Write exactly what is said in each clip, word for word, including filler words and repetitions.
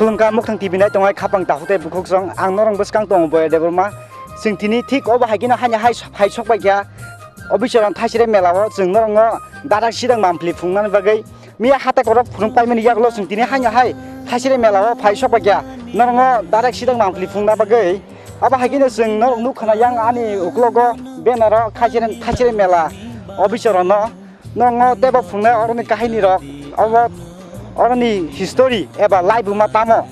Khulumkha Muktang T V nai tongnai khapang takhuk tei bukhuksong, ang norok bwskang tongo Boya Debbarma. Chwng tini thik obo hai kheno haino hai phai sok bai kha. Obichorong Thaisre mela o chwng norokno dadak sidang mampli phungnani bagwi miya hatai korok phunuk paimani yagulo chwng tini haino hai Thaisre mela o phai sok bai kha. Norokno dadak sidang mampli phungna bagwi abo hai kheno chwng norok nukha na yang ani uklogo banner o Thaisre, Thaisre mela obichorong no. Nongo tebo phungnai oroni kahinirok, obo oroni history eba laibuma tamo?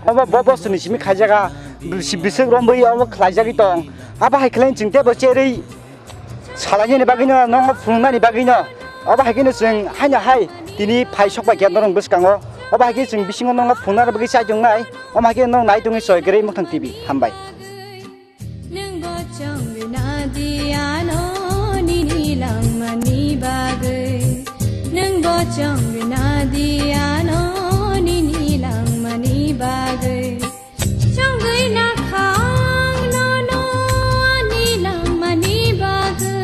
Obo bo bosoni simi khaijaga, bisi-, bisik romwi obo khlaijagwi tong. Abo hai khlai chwng tebo cherwi salainani bagwino, nongo phunuknani bagwino. Obo hai kheno chwng haino hai tini phai sok bai khe norok bwskango. Obo hai khe chwng bisingo nongo phunukna bagwi chai tongnai. Omo hai khe nong nai tongwi soi kwrwi Muktang T V. Hambai. Nwng bo chongwi nadi ano nini langmani bagwi. Nwng bo chongwi nadi ano nini langmani bagwi. Chongwi nakha ang nono ani langmani bagwi.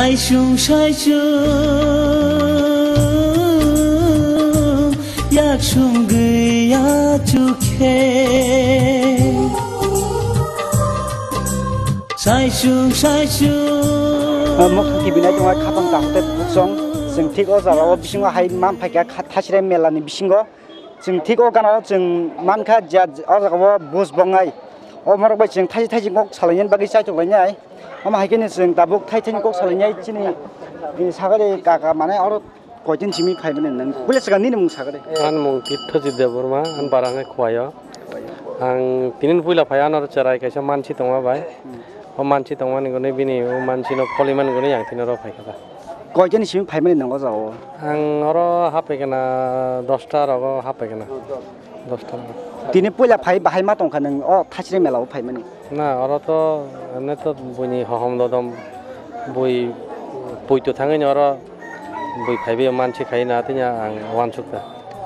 Aisung saisung yaksung gwiya chukhe. Saisung saisung. Muktang T V nai tongnai khapang takhuk tei bukhuksong, chwng thik o jagao bisingo hai man phaikha kha Thaisre melani bisingo. Chwng thik o gana o chwng mankha je o jaga o buj bongnai. O morok bai chwng thaisi thaisi kok salainani bagwi chaitok lainai. Omo hai khe chwng tabuk thaisi thaisi kok salainai chini, bini sagari kaka mane oro koitin simi phaimani nang. Bole swkang nini mung sagari. Ani mung Tirthojit Debbarma, ani bara wngkha Khowai o. Ang tini puila phai anw cherai kaisa mansi tongma bai. O mansi tongmani gwnwi bini o mansino pholimani gwnwi ang tini oro phaikha. Koitani simi phaimani nang o jaga o? Ang oro haphaikana dosta rogo haphaikana. Dosta rogo. Tini puila phai bahai ma tongkha nang o Thaisre mela o phaimani? Na, oro to emne to buini hohom dodom bui puito thangwi oro bui phaibai mansi khai na tini ang uansukha.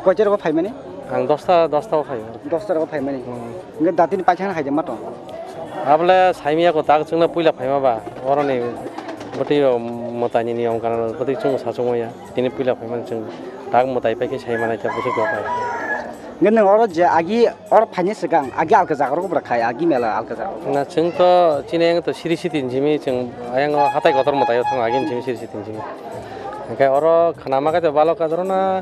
Koita rogo phaimani? Ang dosta, dosta o phaio. Dosta rogo phaimani? Hmm. Hingke datini paithakna hai de ma tong? Abole saimaya ko tak chwngno puila phaima ba, oroni bwtwi rok mwtaini niyom kana bwtwi chwng sa chwngmaya. Tini puila phaimani chwng tak mwtai paikhe saimanai ta bwswk rok bai. Hingke nwng oro je agi oro phaini swkang agi alka jaga rogo bwra khai agi mela alka jaga rogo? Na chwng to chini yang to siri siti simi chwng ayang o hatai kotor mwtai o thango agi simi siri siti simi. Hingke oro khna ma khe to balo kadro na.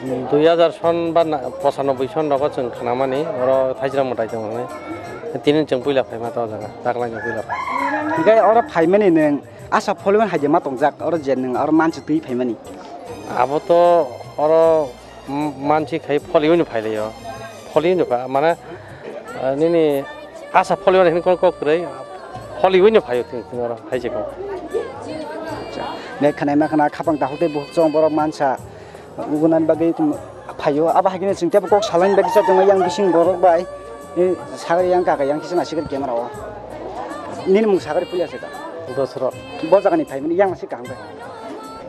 Dui hajar son ba na-, pochanoboi son rogo chwng khnamani, oro Thaisra mwtai tong hwnwi. Tini chwng puila phaima to o jaga, taklaini puila phai. Hingke oro phaimani nwng asa pholimani hai de ma tongjak, oro je nwng oro mansi twi phaimani. Abo to oro m-, mansi khai pholiwino phailaio. Pholiwino kha, mane, ah, nini asa pholiwino hwnwi kok kwrwi, pholiwino phaio tini oro hai se kok. Acha, ne khnaima khna khapang takhuk tei bukhuk chwng borok mansa. Ugunan bagwi phaio, abo hai kheno chwng teibo kok salaini bagwi chajak yang bising borok bai, eh, sagari yang kaka yang kisa nasikar camera o. Nini mung sagari puila se ka? Dosro. Bo jagani phaimani yang nasi kaham khe?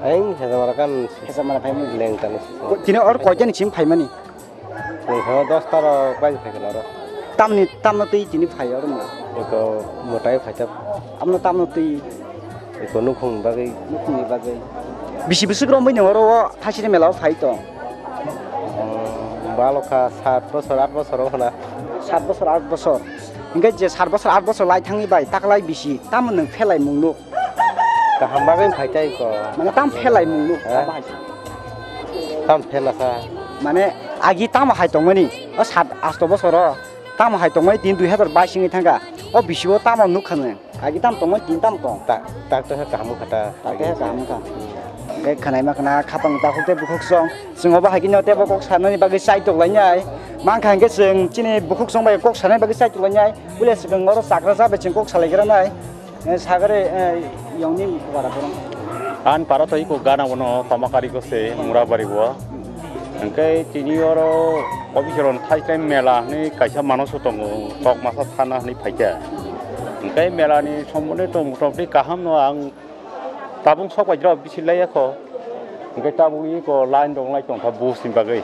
Ayang hejamara kan. Hejamara phaimani. Leng tani. Ko-, tini or koitani sim phaimani? Chwng khe dos ta rok bai phaikha oro. Tamni, tamno twi tini phai oro mo? Eko mwtai phaita. Amno tamno twi? Eko nukhungni bagwi. Nukhungni bagwi. Bisi bwswk romwi nw oro o Thaisri mela o phai tong? Umm, balo kha sat bosor, at bosor o khna. Sat bosor, at bosor. Hingke je sat bosor, at bosor lai thangni bai taklai bisi, tamo nwng phelai mung nuk? Kaham bagwi phai tai ko. Mane tam phelai mung nuk, eh? Tamo hai se. Tam phela sa. Mane agi tamo hai tongmani, o sat asto bosor o tamo hai tongmani, tin dui hazar bais wngwi thangkha. O bisi o tamo nuk kha nwng? Agi tam tongmani, tin tam tong? Ta-, tak to kaham wngkha ta. Tak to kaham wngkha. Hingke khnaima khna khapang takhuk tei bukhuk song. Chwng obo hai kheno teibo kok sanani bagwi chai tok lainai. Mankha hingke chwng chini bukhuk song bai kok sanani bagwi chai tok lainai. Puila swkang oro chakra cha bai chwng kok salai gra nai. Eh, sagare, eh, yongni bara borong. An para to iko gana bono Tomakari ko se Murabari bo. Hwnkhe tini oro office rok thai thai mela hinwi kaisa mano se tongo, tok masa thana hinwi phaikha. Hwnkhe mela ni somboni tong motamoti kaham no ang tabuk sok bai rok bisi laiya kho. Hwnkhe tabuk iko line rok lai tongkha bus ni bagwi.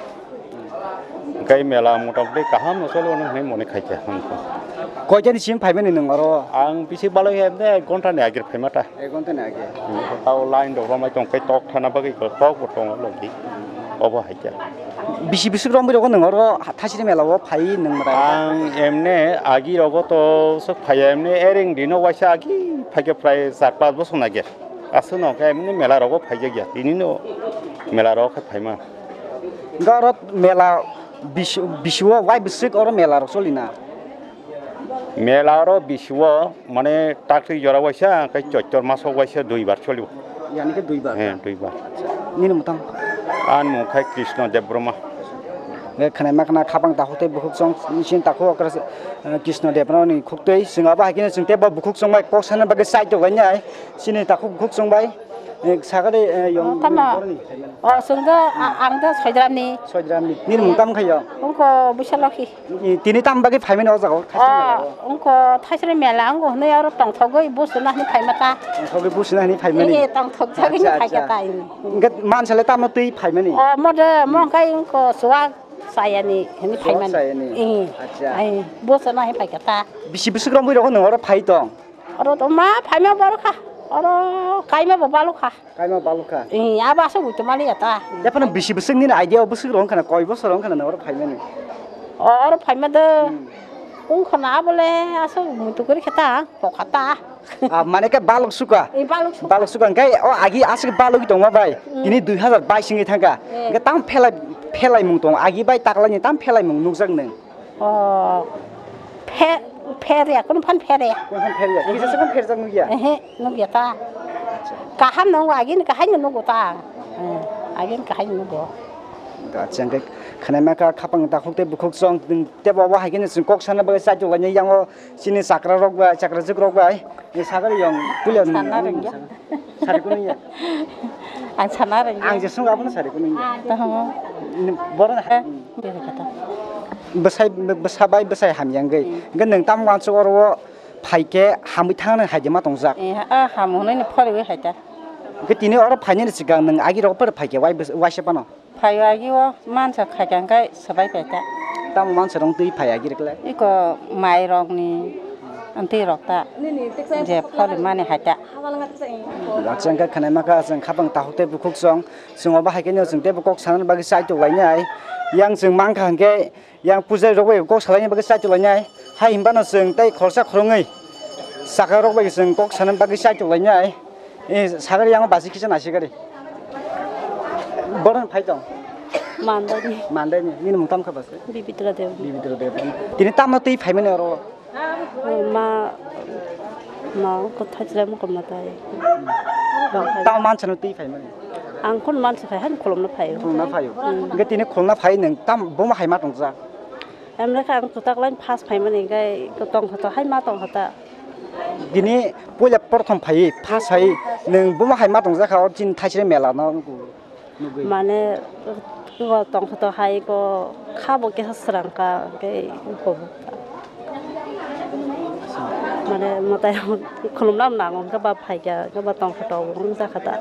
Hwnkhe mela motamoti kaham no choli hinwi mone khaikha. Koita ni sim phaimani nwng oro? Ang bisi balai hai de ek ghonta ni age phaima ta. Ek ghonta ni age. Tao line rok romai tong khe tok thana bagwi tok bo tongo logi. Obo hai khe. Bisi bwswk romwi rogo nwng oro thaisri mela o phai nwng mwtai? Ang emne agi rogo to sok phaiya emne ereng dino waisa agi phaikhe prai char pas bosor nage. Aswk no khe emne mela rogo phaijakya. Tini no mela rogo khe phaima. Hwnkhe oro mela bisi, bisi o wai bwswk oro mela rok choli na? Mela oro bisi o mane taktwi jora waisa, hwnkhe choitor maso waisa duibar cholio. Yani khe duibar? He, duibar. Nini mutang? Ani mung khai Krishna Debbarma. Nge khwnai ma khna khapang takhuk tei bukhuk chwng, chini takhuk okra se, eh, Krishna Debbarma ni khuk tei chwng abo hai khe chwng tei bo bukhuk chwng bai kok sana bagwi chai tok lainai. Chini takhuk bukhuk chwng bai, eh, sagade, eh, yong, Oh, tama. Boroni. Oh, chwng do, a-, ang do Soidramni. Soidramni. Nini mung tam khayo? Ungko Busalokhi. I, tini tam bagwi phaimani o jaga o, thaisra mela o? Oh, ungko thaisra mela, ungko hwnwi oro tongthogwi busuna hwnwi phaima ta. Tongthogwi busuna hwnwi phaimani? Ee, tongthok jagwi Acha, phaikha acha. Ta ini. Hwnkhe mansa le tamo twi phaimani? Oh, mo de, mo hwnkhe ungko suwak sayani hwnwi Suwak phaimani. Sayani? Ee. Acha. Ai, busuna hwnwi phaikha ta. Bisi bwswk romwi rogo nwng oro phai tong? Oro to ma phaima borok kha. Oro kaima bo balok kha. Kaima balok kha. Eh, abo aswk buito maliya ta. Yaphano bisi bwswk nini idea o bwswk rong khana koi bosor rong khana oro phaimani. O, oro phaima de. Hmm. Ung khana abole aswk buito kori kha ta, pokha ta. Ah, mane khe balok suka. Eh, balok suka. Balok suka hwnkhe o agi aswk balok tongma bai. Hmm. Tini dui hazar bais wngwi thangkha. Eh. Hwnkhe tamo phelai, phelaimung tong agi bai taklaini tamo phelaimung nukjak nwng. Oh, phe-, pherya, kunu phan pherya. Kunu phan pherya? Kisa se kunu pherjak nukya? Ehe, nukya ta. Kaham no, agini kahai no nugo ta. Eh, agini kahai no nugo. Acha, hwnkhe khwnai ma kha khapang takhuk tei bukhuk chwng, tei bo bo hai khe chwng kok sana bagwi chaitok lainai yango chini chakra rok bai, chakrajwk rok bai. Ni sagari yong puila ni. Sana rwngya. Sari kunu ya. Ang sana rwngya. Ang je sung abono sari kunu ya. Tahango. Ni boro na. Eh, bere kata. Bwsai, bwsa bai bwsai hamya wngwi. Hmm. Hwnkhe nwng tamo wansuk oro o phaikhe hamwi thangna hai de ma tongjak. Eh, ah, ham hwnwi ni phoriwi hai ta. Hwnkhe tini oro phainani swkang nwng agi rok phar phaikhe wai bwsa-, waisa phano. Phaio agi o mansa khaikha hwnkhe swbai paikha. Tamo mansa rong twi phai agi rwkle? Iko mai rokni amtwi rok ta je pholi mani hai ta. Baksa hwnkhe khwnai ma kha chwng khapang takhuk tei bukhuk chwng. Chwng obo hai khe no chwng teibo kok sanani bagwi chaitok lainai. Yang chwng mankha hwnkhe yang pujari rok bai kok salaini bagwi chaitok lainai. Hai hinba no chwng tei khoroksa khoroknwi saka rok bai chwng kok sanani bagwi chaitok lainai. Eh, sagari yango basi kisa nasi gari. Borok phai tong. Mandani. Mandani. Nini mung tam kha basi? Bibitra Dev. Bibitra Dev. Tini tamno twi phaimani oro? Ma, ma, ko thajra mo ko matai. Tam mansa no twi phaimani? Ang kon mansa phai han kolom no phai. Kolom no phai. Hmm. Hingke tini kolom no phai nang tam boma hai ma tongsa? Emre kha ang kwtak line first phaimani, hingke tong kha to hai ma tong kha ta. Bini puila prothom phai, first hai, nwng buma hai ma tongjakha, o chini thaisre mela no nugwi. Mane, o tong kha to hai ko kha bo kisa srang ka, hingke ko. Mane, mwtai khulumnam nango, hingke ba phaikha, hingke ba tong kha to, wng jakha ta.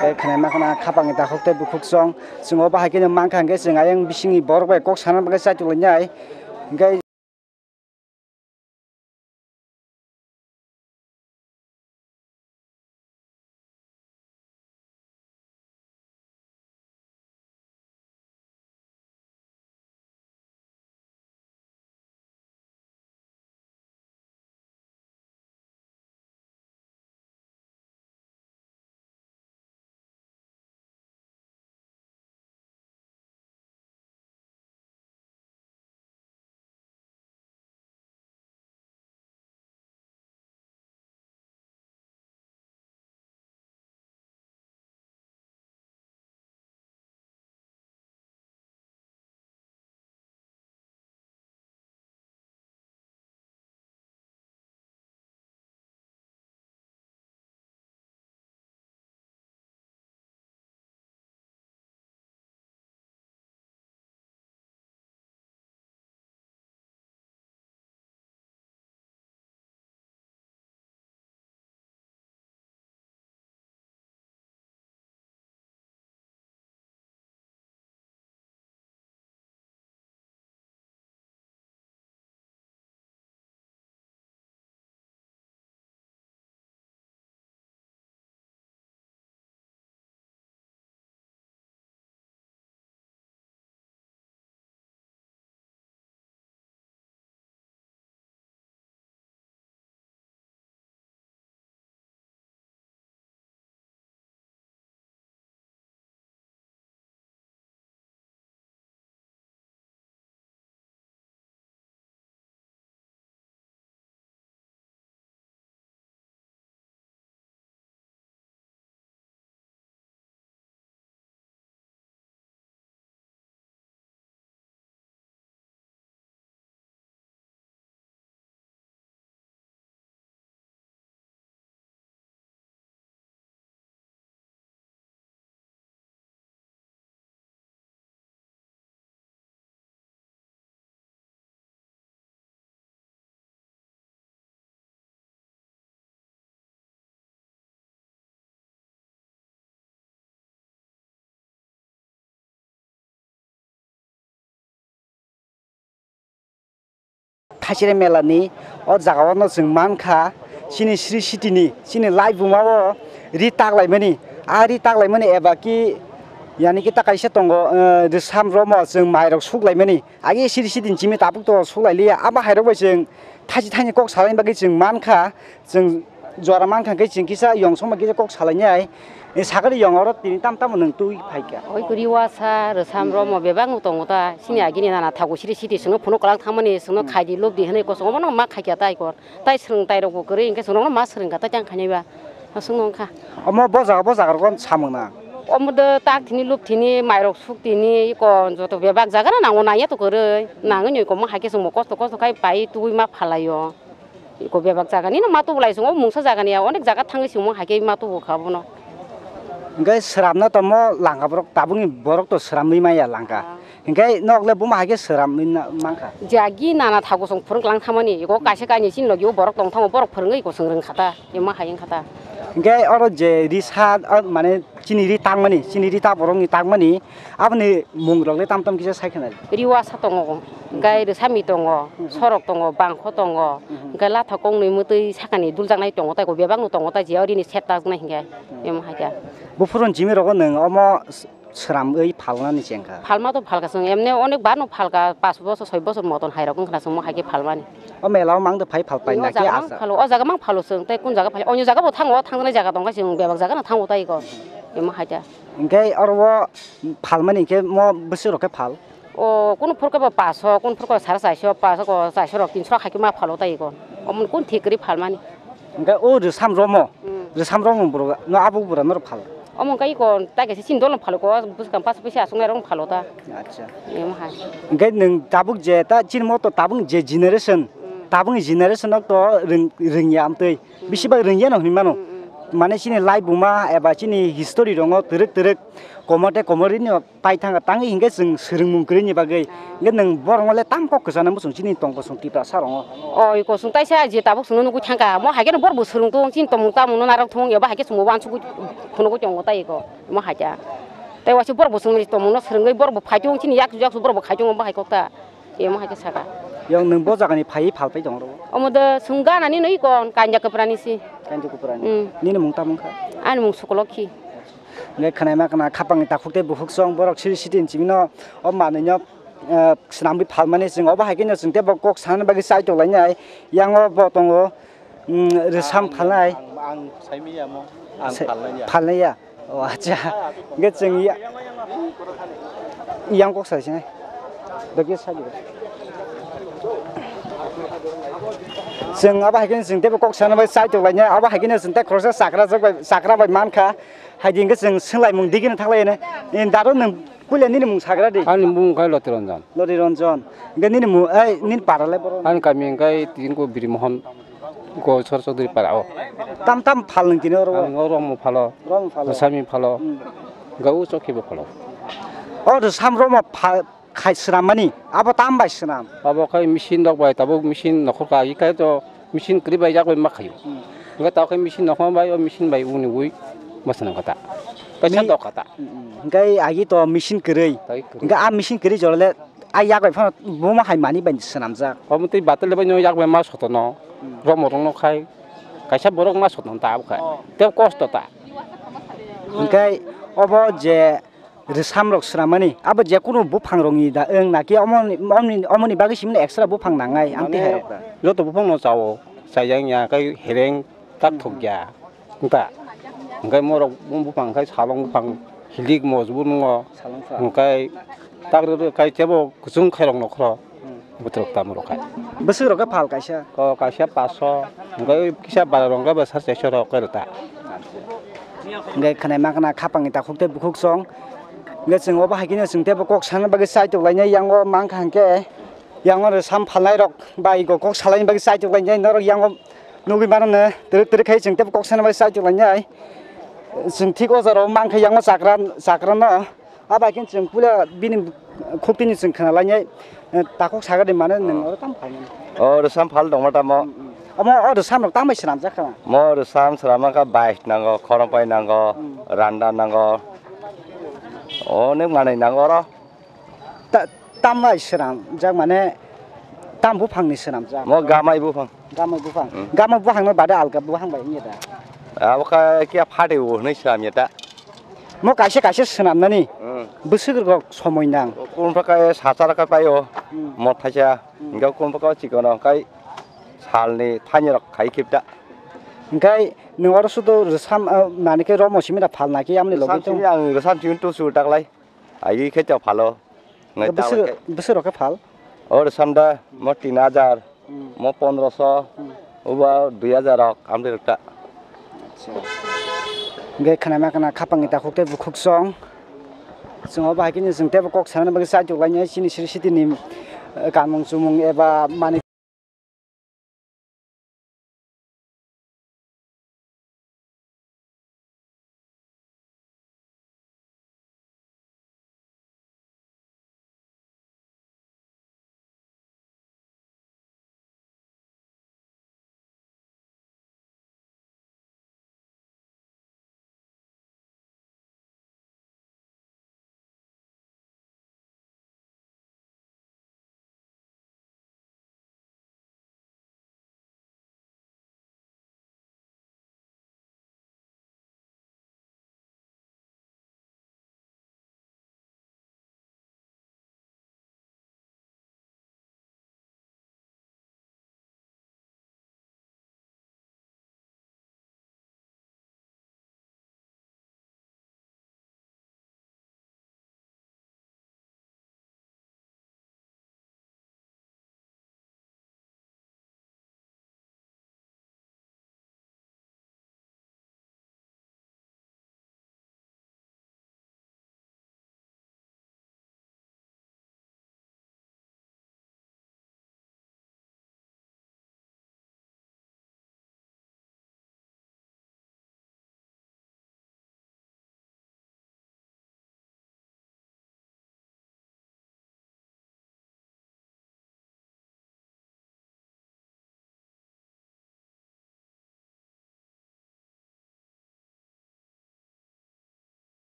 Tei khwnai ma khna khapang ni takhuk tei bukhuk chwng, chwng o bahai khe no mankha, hingke chwng ayang bisingni borok bai kok sana bagwi chaitok lainai, hingke. Khaisire mela ni o jaga o no chwng mankha, chini Sri City ni, chini Laibuma o ri taklaimani, a ri taklaimani eba ki, yani ki ta kaisa tongo, eh, Rwsam Romo chwng mairok suklaimani, agi Sri City ni simi tabuk to suklai liya, abo hairok bai chwng thachi thaini kok salaini bagwi chwng mankha, chwng jora mankha khe chwng kisa yong songma kisa kok salainai. Ni sakari yong oro tini tam tamo nwng twi phaikha. Oi kuri wasa Rwsam Romo bebak no tongo ta. Sini agini nana thago Sri City sino phunuk kwlang thangmani sino khaidi lobdi hinwi kosong omo no ma khaikha tai kor. Tai swrwng tai rok bo kwrwi hinkhe swrwng no ma swrwngkha tai tang khainai ba. Aswk no wngkha. Omo bo jaga bo jaga rok samung na. Omo do tak thini lup thini mairok suk thini iko joto bebak jaga no nango nangya to kwrwi. Nangwi nwi komo hai khe chwngbo kosto kosto khai pai tubui ma phalaio. Iko bebak jaga ni no ma tubulai chwngbo mungsa jaga ni ya onek jaga thangwi chwngbo hai khe ma tubu kha bono. Hingke sramna tomo langka borok tabukni borok to sramwi maya langka. Hingke nok le buma hai khe sramwi na-, mankha. Jagi nana thago chwng phwrwng lang thamani iko kaisa kainwi chini logi o borok tong thango borok phwrwngwi iko chwng rwng kha ta. Ema hai wngkha ta. Hingke oro je ri sa, o, mane chini ri tangmani, chini ri ta borokni tangmani, aboni mung rok le tam tam kisa sai khna. Riwa sa tongo, hingke rwsami tongo, sorok tongo, bangkho tongo, hingke latha kongnwi mwtwi sakani duljaknai tongo, tei ko bebak no tongo, tei je orini set taknai hingke, emo hai khe. Buphuru jimi rogo nwng omo s-, sramwi phalnani chengkha. Phalma to phalka chwng, emne onek bar no phalka, pas bosor, soi bosor moton hai rok wngkha na chwngmo hai khe phalmani. O mela o mang de phai phal pai O na khe jaga mang asa. Phalo, o jaga mang phalo chwng, tei kun jaga phai, onyo jaga bo thango, thangnai jaga tongkha chwng bebak jaga no thango tai ko. Emo hai ta. Hingke oro o phalmani hingke mo bwswk rok khe phal? O kun phur khe bo paso, kun phur khe sara chaiso, paso ko chaiso rok tinso hai khe ma phalo tai ko. Omo kun thik kri phalmani. Hingke o rwsam romo, rwsam romo borok no abo bura no phal. Omo kai ko tai khe sin dol phalo ko, bwskang pas pisa asung rong phalo ta. Acha. Emo hai. Hingke nwng tabuk je ta chini moto tabuk je generation, tabuk ni generation nok to rwng, rwngya amtwi. Bisi bai rwngya no hinwi mano. Mane chini lai buma eba chini history rongo twrwk twrwk komote komorino pai thangkha tangwi hingke chwng swrwngmung kwrwini bagwi. Hingke nwng borokno le tam kok kwchana muchung chini tong kosong Tiprasa rongo. Oi kosong taisa je tabuk chwngno nugwi thangkha mo haikhe no borok bo swrwng tong chini tongmung tamungno narwk thung eba haikhe chwngbo uansugwi phunugwi tongo tai eko mo haikhe. Tei waisa borok bo chwngni tongmungno swrwngwi borok bo phai tong chini yak yak borok bo khai tongo bo hai kok ta. Emo hai khe saka. Yang nwng bo jaga ni phai phal pai tong ro? Omo do sung gana ni noi kon kanja kwpra ni si. Kanja kwpra ni. Mm. Nini mung tamo kha? Ani mung Sukolokhi. Nge khwnai ma khna khapang ni takhuk tei bukhuk song borok siri siri ni simi no o manwi no, eh, swnam bai phal mani sing obo hai khe no sing tei bo kok sana bagwi chai tong lai nai. Yang o bo tongo. Mm, rwsam phalnai. Ang, ang saimanya mo. Ang phalnai ya. Phalnai ya. O, acha. Hingke chwng ya-, yang kok sai sinai. Dokhe sai di. Chwng abo hai khe chwng tebo kok sana bai chai tong lainai. Abo hai khe chwng tei khoroksa chakra jok bai, chakra bai mankha. Hai di hingke chwng swnglaimung digini thaklai ne. Ni daro nwng puila nini mung sagra di. Ani mung khai Loti Ranjan. Loti Ranjan. Hingke nini mung, ai, nini para lai boro. Ani kami hingke Tingko Biri Mohon. Ko Sor Chaudhary para o. Tam tam phal nwng tini oro? Ang oro mo phalo. Rom phalo. Sami phalo. Hmm. Ga u chokhi bo phalo. O rwsam romo pha-, khai swnam mani. Abo tam bai swnam? Abo khai machine rok bai tabuk machine nokhor ka agi khai to machine kwrwi bai yak bai ma khaio. Hmm. Hingke tabuk khai machine nokhor bai o machine bai uni ui ma swnam kata. Kaisa Mi-, dok kata. Hmm, hmm. Hingke agi to machine kwrwi. Tai kwrwi. Hingke a machine kwrwi jora le a yak bai phano buma hai mani bai swnamjak. Omo tei batel bai no yak bai ma sotono. Hmm. Romo rok no khai kaisa borok ma sotono ta abo khai. Oh. Tei kosto ta. Hingke obo je rwsam rok swnam mani abo je kunu buphang rok ni da wng na khe omo ni, omo ni, omo ni bagwi simi no extra buphang nangnai ang tei Mane hai rok da. Joto buphang no chao, chaijak ya kai hereng tak thok ya. Wngkha. Hingke morok bung buphang khe salong buphang hilik mojbur nwngo. Salong sa. Hingke tak rw rw khai tebo kuchung khairok nokhro. Hmm. Botrok tamo rok khai. Bwswk rok khe phal kaisa? O kaisa paso. Hingke kisa bara rok khe bwsar chaisa rok khe rwta. Hingke khwnai ma khna khapang ni takhuk tei bukhuk song. Hingke chwng obo hai khe no chwng tebo kok sana bagwi chai tok lainai yang o mankha hingke. Yang o rwsam phalnai rok bai go kok salaini bagwi chaitok lainai norok yang o nugwi mano no twrwk twrwk khai chwng tebo kok sana bagwi chaitok lainai. Chwng thik o jora o mankha yang o chakra chakra no. A bai khe chwng puila bini khuk tini chwng khna lainai, eh, takhuk sagar di mano nwng oro tam phaimani. O rwsam phal tongma tamo. Omo o rwsam rok tam bai swnamjak kha? Mo rwsam swnamma kha bais nango, khorokpai nango, randa nango. Onek manwi nango oro. Ta-, tam bai swnam jak mane Tam buphangni swnamjak? Mo gamai buphang. Gamai buphang. Hmm. Gamai buphangno bade alga buphang bai wngya da? Abo kha kiya phati bo hwnwi swnamya ta. Mo kaisa kaisa swnamnani Hmm. bwswk rok somoi nang. Kunu phakai sachar kha paio. Hmm. Mo thaisa. Hmm. Hingke kunu phakai chikono kai salni thaini rok khai khipta. Hingke nwng oro sudo rwsam, ah, manike romo simi da phalna ki amni logi Rwsam tong. Simi ang rwsam simi tusu taklai. Agi khe cha phalo. Ngai Bwswk, taklai khe. Bwswk rok khe phal? O rwsam da mo tin hajar, Hmm. mo pondroso, Hmm. uba dui hajar rok amri rwkta. Hingke khwnama khwna khapangni takhuk tei bukhuk song. Chwng obo hai khe chwng teibo kok sana bagwi chaitok lainai chini siri sitini, eh, kanmung chumung eba manwi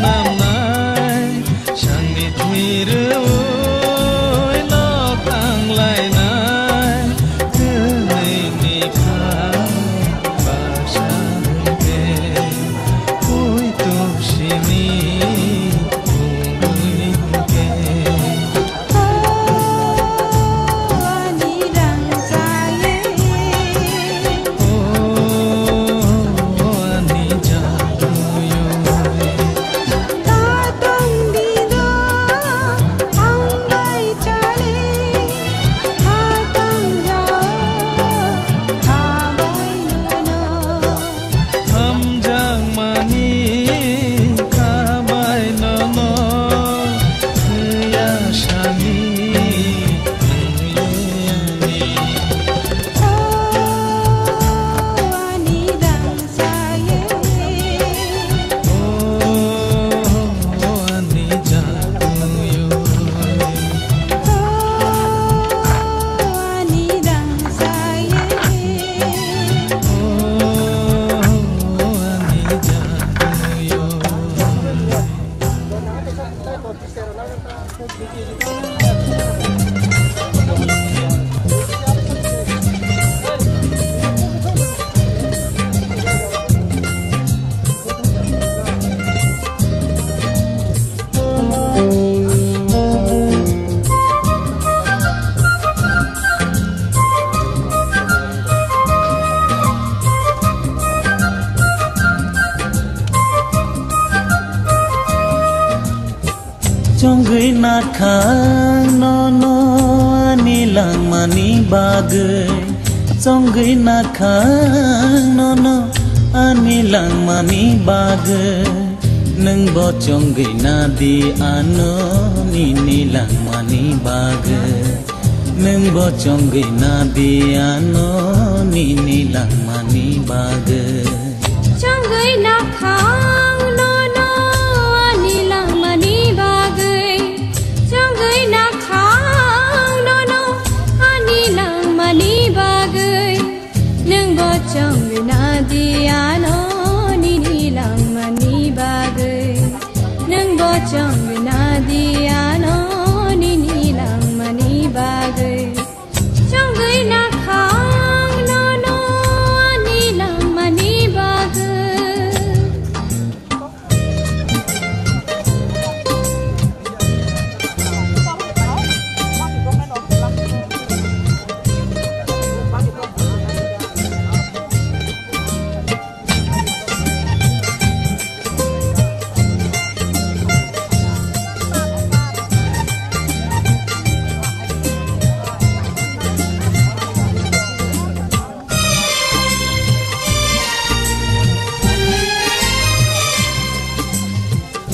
Namnai sangni thwi rwui nok tanglainai, kwlwini kha baksa hwnkhe, puitu simi pungwi hwnkhe. Hamjakmani kha bai nono thwiya sani nungya ani. O ani dangsa ye. O ani jakuyo. O ani dangsa ye. Chongwi nakhang nono ani langmani bagwi. Chongwi nakhang nono ani langmani bagwi. Nwngbo chongwi nadi ano nini langmani bagwi. Nwngbo chongwi nadi ano nini langmani bagwi. Chongwi nakhang nono ani langmani bagwi. Chongwi nakhang nono ani langmani bagwi. Nwngbo chongwi nadi ano nini langmani bagwi. Nwngbo chongwi nadi ano nini langmani bagwi. Chongwi nakhang nono ani langmani bagwi.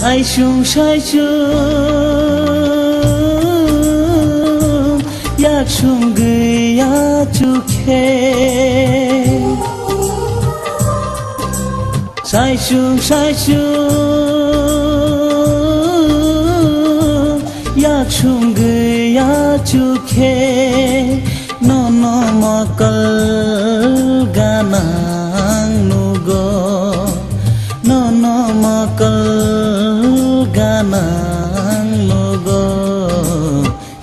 Saisung saisung yaksung gwiya chukhe. Saisung saisung yaksung gwiya chukhe. Nono mokol ganang nugo, nono mokol ganang nugo,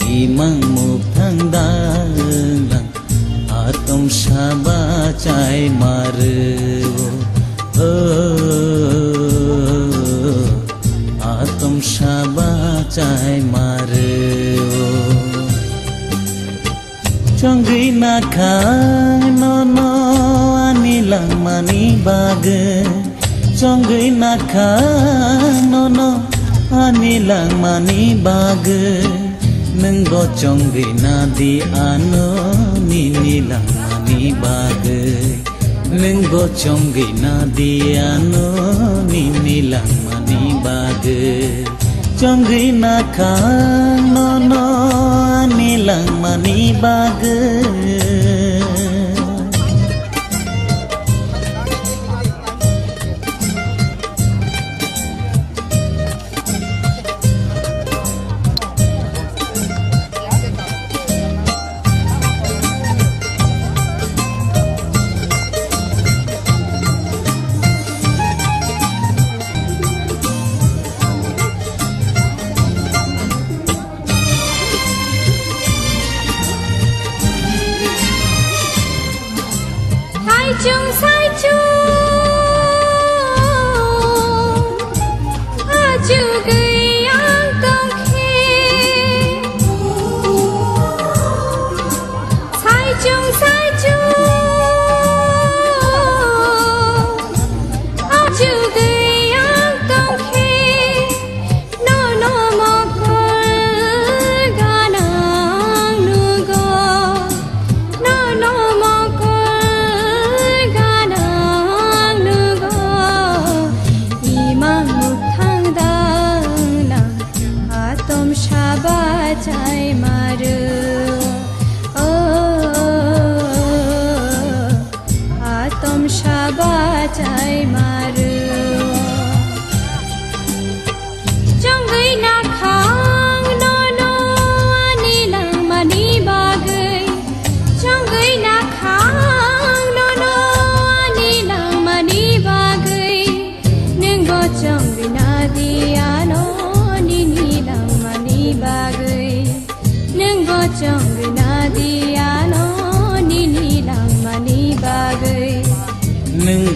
imang mukthang danglang, atom saba chai maru, o, atom saba chai maru. Chongwi nakhang nono ani langmani bagwi. Chongwi nakhang nono ani langmani bagwi. Nwngbo chongwi nadi ano nini langmani bagwi. Nwngbo chongwi nadi ano nini langmani bagwi. Chongwi nakhang nono ani langmani bagwi.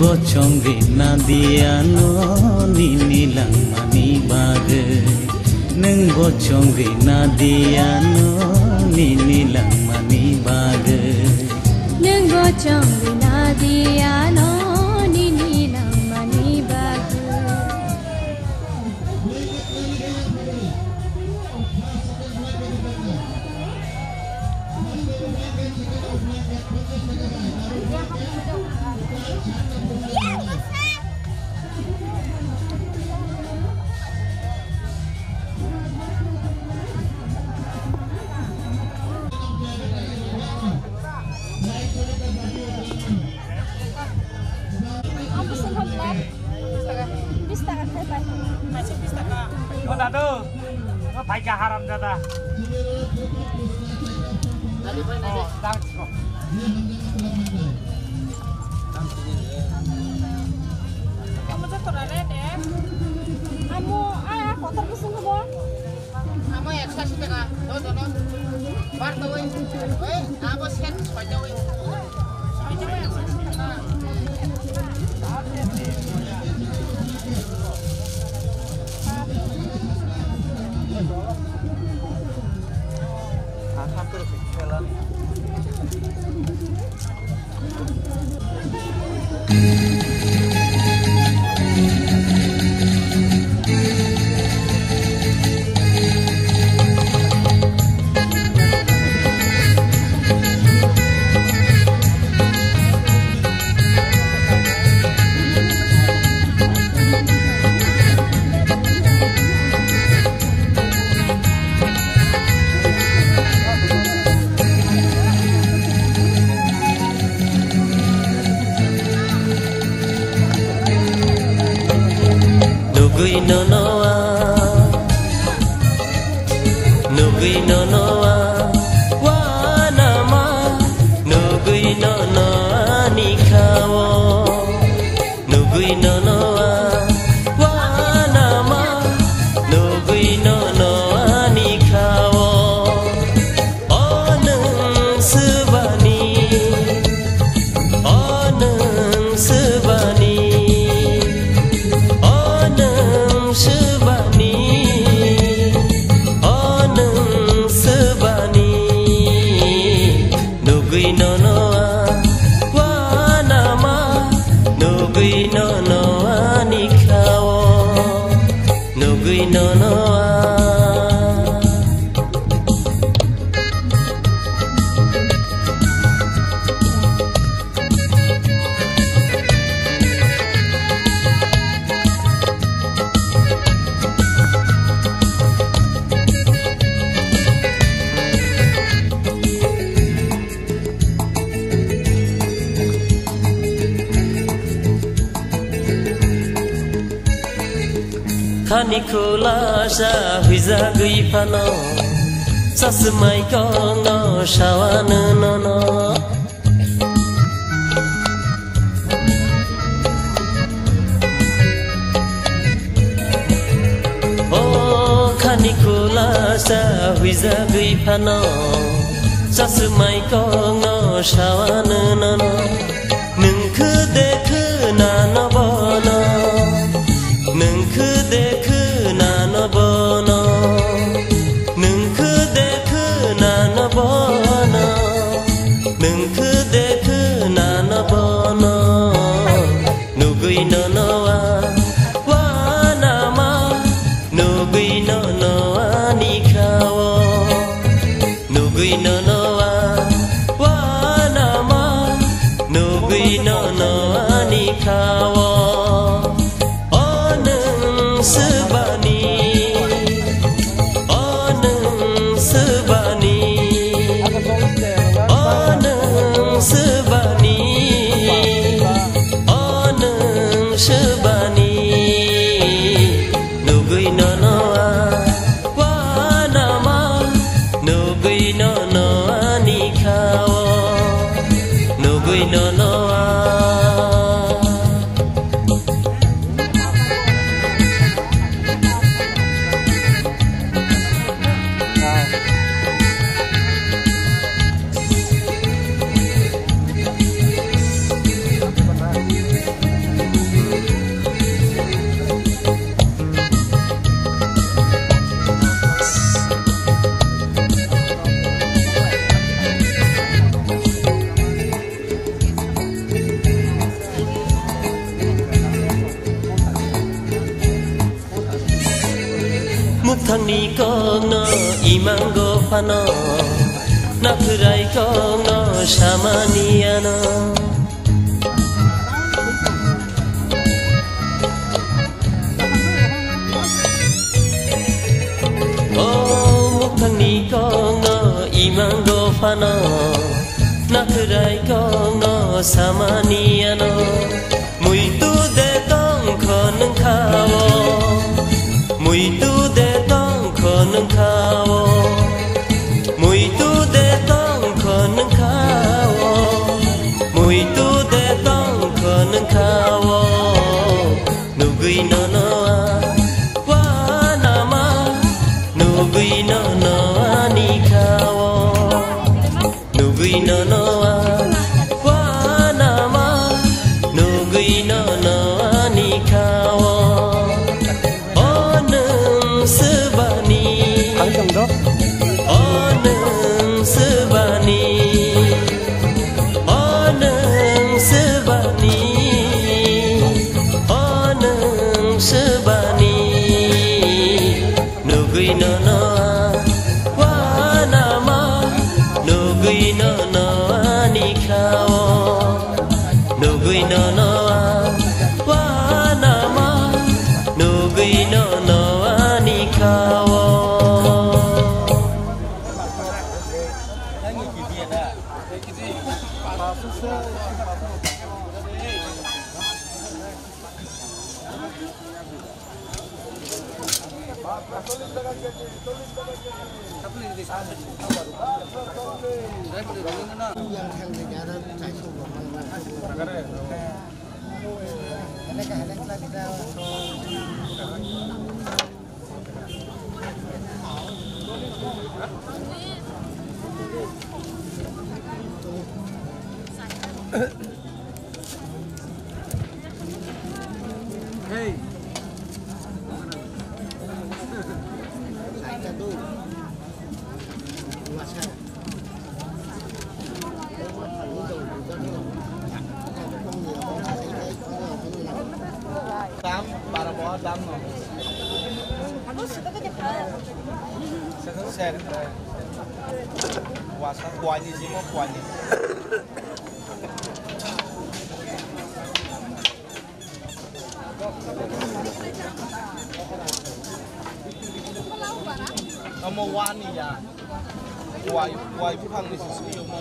Bochong rina diya no nini langmani bagwi. Nwng bochong rina diya no nini langmani bagwi. Nwng bochong rina diya no nini langmani bagwi. Bis taka khai pai. O dadu, o thai ka haram dada. O, dang chiko. Amo joto rare de. Amo, a, a, kotor kusung habo. Amo ekso asi taka, do, do, do. Bar do, oi. Oi, abo set, soi do, oi. Soi do, oi, ekso asi taka. Nugui nono a, nugui nono a, wanama, nugui nono ani khao. Nugui nono a, wanama, nugui nono ani khao. O nwng swbani, o nwng swbani, o nwng swbani, o nwng swbani. Nugui nono a, wanama, nugui nono ani khao, nugui nono a. Khani khulasa huijagwi phano, chasmai kongno sawano nono. O khani khulasa huijagwi phano, chasmai kongno sawano nono. Nwng khe de khwnano bono, nwng khe de khwnano bono, nwng khe de khwnano bono, nwng khe de khwnano bono. Nugui nono a, wanama, nugui nono ani khao. Nugui nono a, wanama, nugui nono ani khao. O nwng swbani, o nwng swbani, o nwng swbani, o nwng swbani. Nugui nono a, wanama, nugui nono ani khao, nugui nono a. Muthangni kokno imango phano, naphwrai kokno samani ano. O muthangni kokno imango phano, nakhwrai kokno samani ano. Muitu de tongkho nwngkha-o, muitu de tongkho nwngkha-o, muitu de tongkho nwngkha-o, muitu de tongkho nwngkha-o. Nugwi nono a wanama, nugwi nono ani kha-o. Nugwi nono a wanama, nugwi nono ani kha-o. O nwng swbani, o nwng swbani, o nwng swbani, o nwng swbani. Nugwi nono a wanama, nugwi nono ani kha-o. Nugwi nono a wanama, nugwi nono ani kha-o. Dam, bara bo, dam no. Sek, sek. Wasa, kuani simo, kuani. Omo wani ya. Wai, wai buphang ni sisi omo.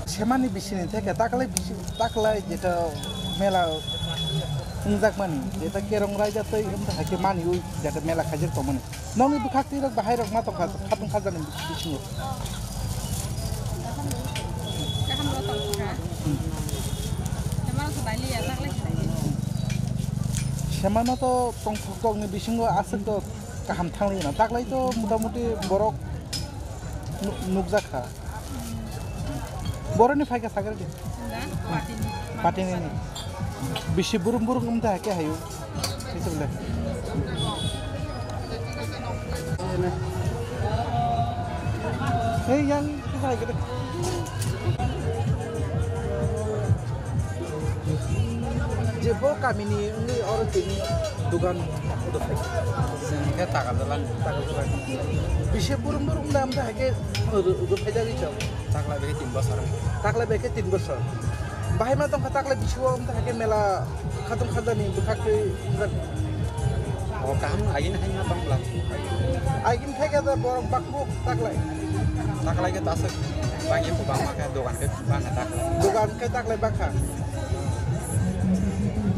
Semani bisini theke taklai bisi, taklai jeta mela wngjakmani, jeta kerong raida tei wngkha khe mani ui jeta mela khaijak tongmani. Nokni bwkhak twi rok bahai rok ma tongkha khatung khajakni bisingo. Semano to tongthok kokni bisingo aswk to kaham thanglai na. Taklai to mota moti borok nu-, nukjak kha. Boroni phaikha sakhe di. Patini. Patini ni. Bisi burum burum wngkha khe hayu. Khe chwle. Hey, yang, kita lagi deh. Je bo kamini wngwi oro tini dugan udo phai. Chwng khe Takarjalani. Takarjalani. Bisi burum burum da amda haikhe udo, udo phaijagwi chao. Taklai bai khe tin bosor. Taklai bai khe tin bosor. Bahai ma tongkha taklai bisi o amda haikhe mela khatung khajani bwkhak twi wngkha. O kaham agini hai ma tongla. Agini thai khe borok bakmuk taklai. Taklai khe tasuk bangya kwbangma khe dogan khe bangkha taklai. Dogan khe taklai bakha.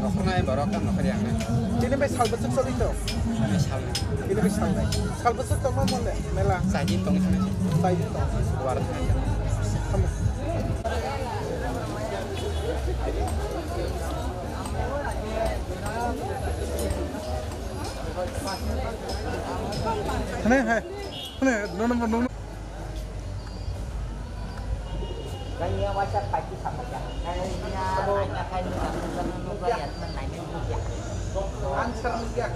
Nokhornai borok ta nokhor yang nai. Tini bai sal bwswk choli tong? Tini bai sal nai. Tini bai sal nai. Sal bwswk tongma mole mela? Saidin tong thangsi. Saidin tong. Duar thangsi. Tamo. Hane hai. Hane no no no. Kanya waisa paiki sama ya. Kanya kanya kanya nanya nanya nanya. Ang serang ya.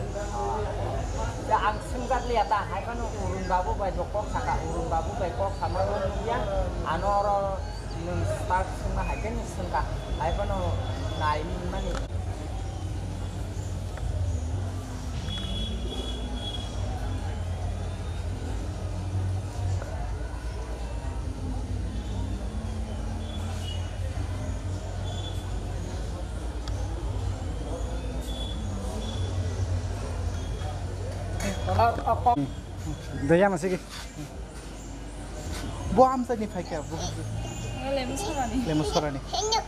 Ya ang senggat liya ta hai kano urun babu bai jokok saka urun babu bai kok sama lo ya. Ano oro nung start sengma hai kani sengka hai kano nai mani. Dayana sige. Bo amchaini phaikha, bo Lemusorani. Lemusorani.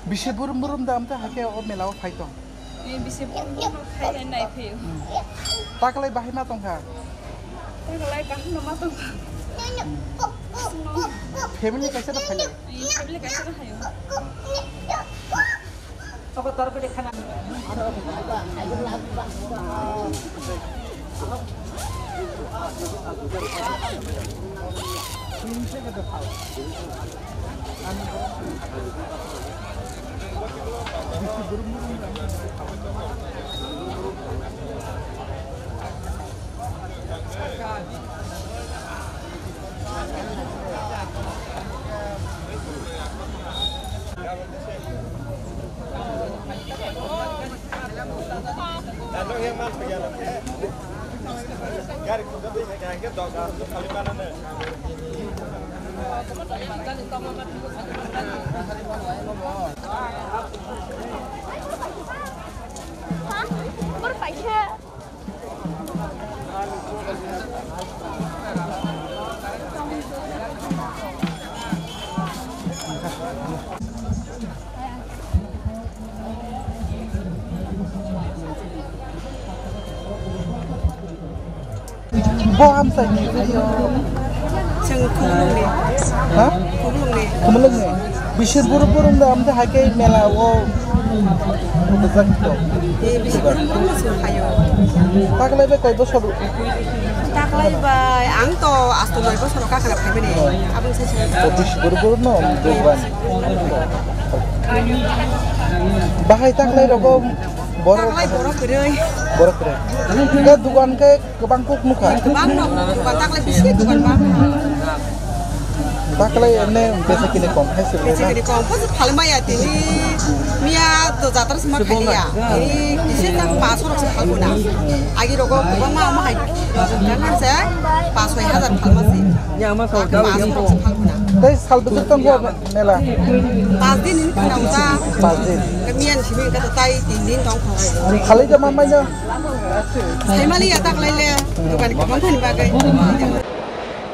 Bisi burum burum da amta hakhe o mela o phai tong. Ni bisi burum burum phai nai phai. Taklai bahai ma tongkha. Taklai kaham no ma tongkha. Family kaisa da phai. Ni family kaisa da phai. Bo amchaini phaio. Chwng Khumulwngni. Ha? Khumulwngni. Khumulwngni. Bisir buru burung da amde haike mela o. Bujak to. Eh, bisir buru burung da chwng phaio. Taklai be koi bosor? Taklai bai ang to asto noi bosor kakra phaimani. Abang sai sai. To bisir buru burung no, durban. Bahai taklai rogo borok. Taklai borok kwrwi. Borok kwrwi. Ke dukan ke Kwbang kok nukha. Kwbang no, dukan taklai bisi dukan bang. Taklai ene besi kini kom hai se. Besi kini kom, pos phalmaya tini. Miya to jatra sima khaliya. Ini kisi tak paso rok se phalmuna. Agi rogo kwbang ma ma hai. Kan se paso hajar phalmasi. Ya ma so. Paso rok se phalmuna. Tei sal bwswk tong bo mela. Pas din ini khna uta. Pas din. Miyan simi kata tai tin din tong kho. Khalai jama mai no. Saimali ya taklai le, dukan kwbang thani bagwi.